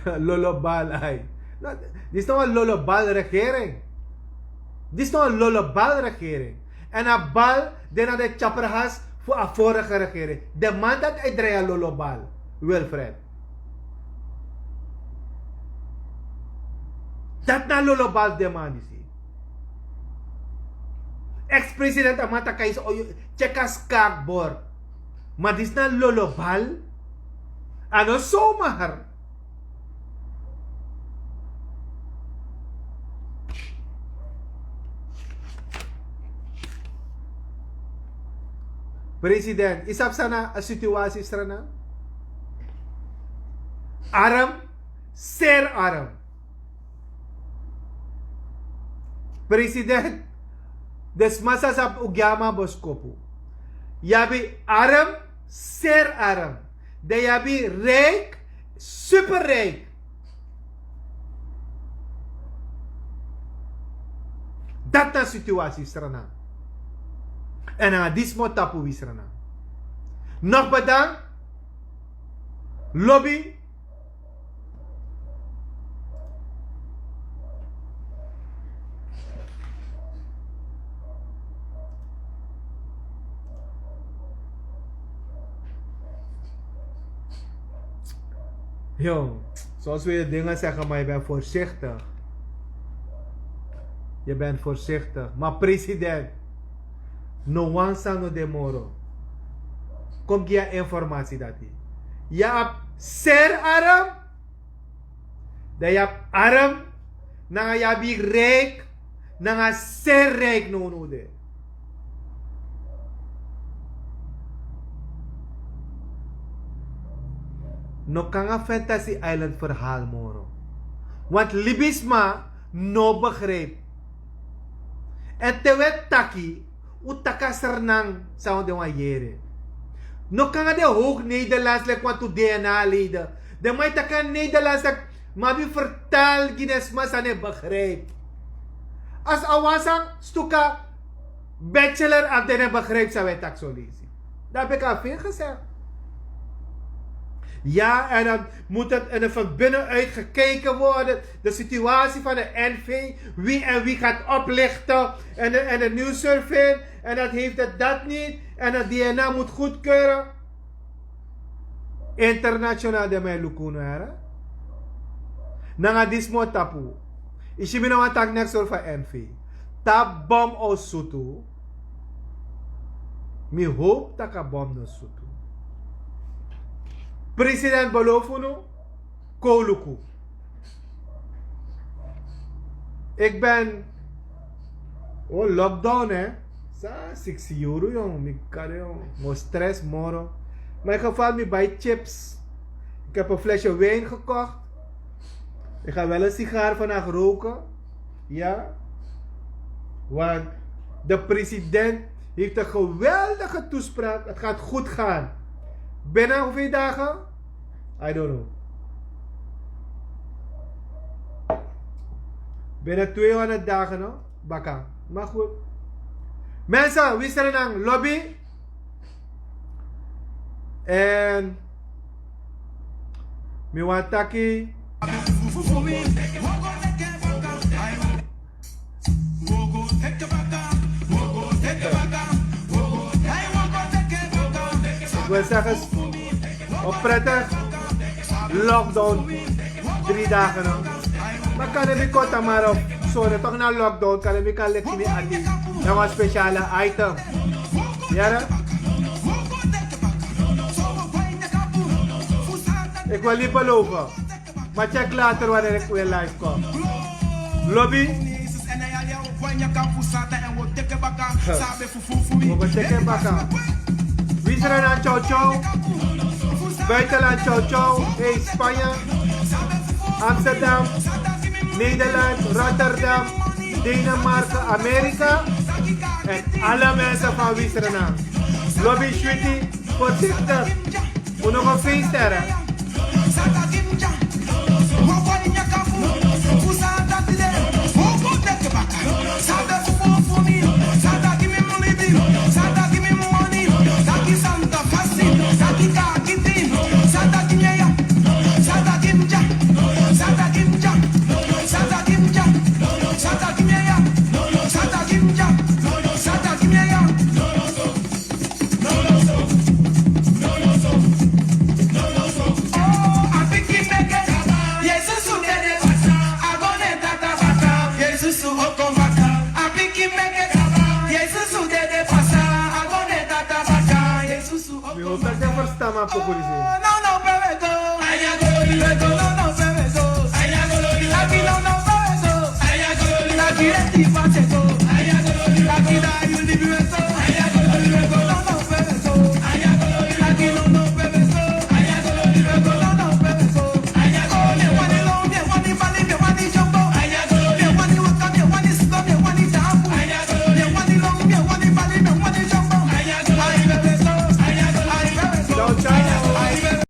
Lolobal ai. Disi na wan lolobal regering. Disi na wan lolobal regering. En a bal de na de chaperhas fu a vorige regering. De man dat e drai a lolobal, Wilfred. Dat na lolobal de man disi. Ex-president a man taki a isi oyu tyeki a skakbord. Ma disi na lolobal. A no somar. President, yu sabi san na a situasi strana? Arm, ser arm. President, de sma sa sabi un gi a man boskopu. Yu abi arm, ser arm. Dan yu abi rijk, super rijk. Dat na situasi strana. En a dismo tapu wi strana. Nog bedankt. Lobby. Yo, zoals we je dingen zeggen, maar je bent voorzichtig. Je bent voorzichtig. Maar president, no wan sani no de moro. Kon gi a informatie dati. Yu abi ser arm. Dan yu abi arm. Nanga yu abi rijk. Nanga ser rijk no no de. No kan a fantasy island verhaal moro. Want libisma no begrijp. En te we taki, un taki a sernang san un de wan yere. No kanga de hoog Nederlands leki wantu D N A leden. Den man e taki a Nederlands leki, ma mi vertel gi den sma san den begrijp. As a wan san stuka bachelor abi den e begrijp san we taki so lesi. Daar heb ik al veel gezegd. Ja, en dan moet het en van binnenuit gekeken worden. De situatie van de N V. Wie en wie gaat oplichten. En de, en de nieuwsurfing. En dat heeft het dat niet. En het D N A moet goedkeuren. Internationaal de mij lukuno here. Nanga dismo tapu. Isi mi na wan taki neks ori fa N V. Tapu bom o sutu. Mi hoop taki a bom no sutu. President belofu no. Koluku. Ik ben o lockdown hè. Sa siksi yuru yong mi kari yong mo stress moro. Maar in geval mi bij chips. Ik heb een flesje wijn gekocht. Ik ga wel een sigaar vannacht roken. Ja. Want de president heeft een geweldige toespraak. Het gaat goed gaan. Binnen hoeveel dagen? I don't know. Binnen tweehonderd dagen no? Baka. Maar goed. Mensen, wi seren nanga lobby. En mi wani taki. Ik wil zeggen, een prettig lockdown. Drie dagen no. Maar kan mi kota maar op. Sorry, toch na lockdown kan mi kan leki mi ati. Dat was speciale item. Ja, hè? Ik wil niet beloven. Ma check later wanneer ik weer live kom. Lobby. We go check baka. Wisranan, ciao ciao. Buitenland, ciao ciao. Hey, Spanje, Amsterdam, Nederland, Rotterdam, Denemarken, Amerika. En alle mensen van Wisranan. Lobby, sweetie, voorzichtig. Unu go feesteren. Mi hoop dat zij verstaan, maar pokoe is hier.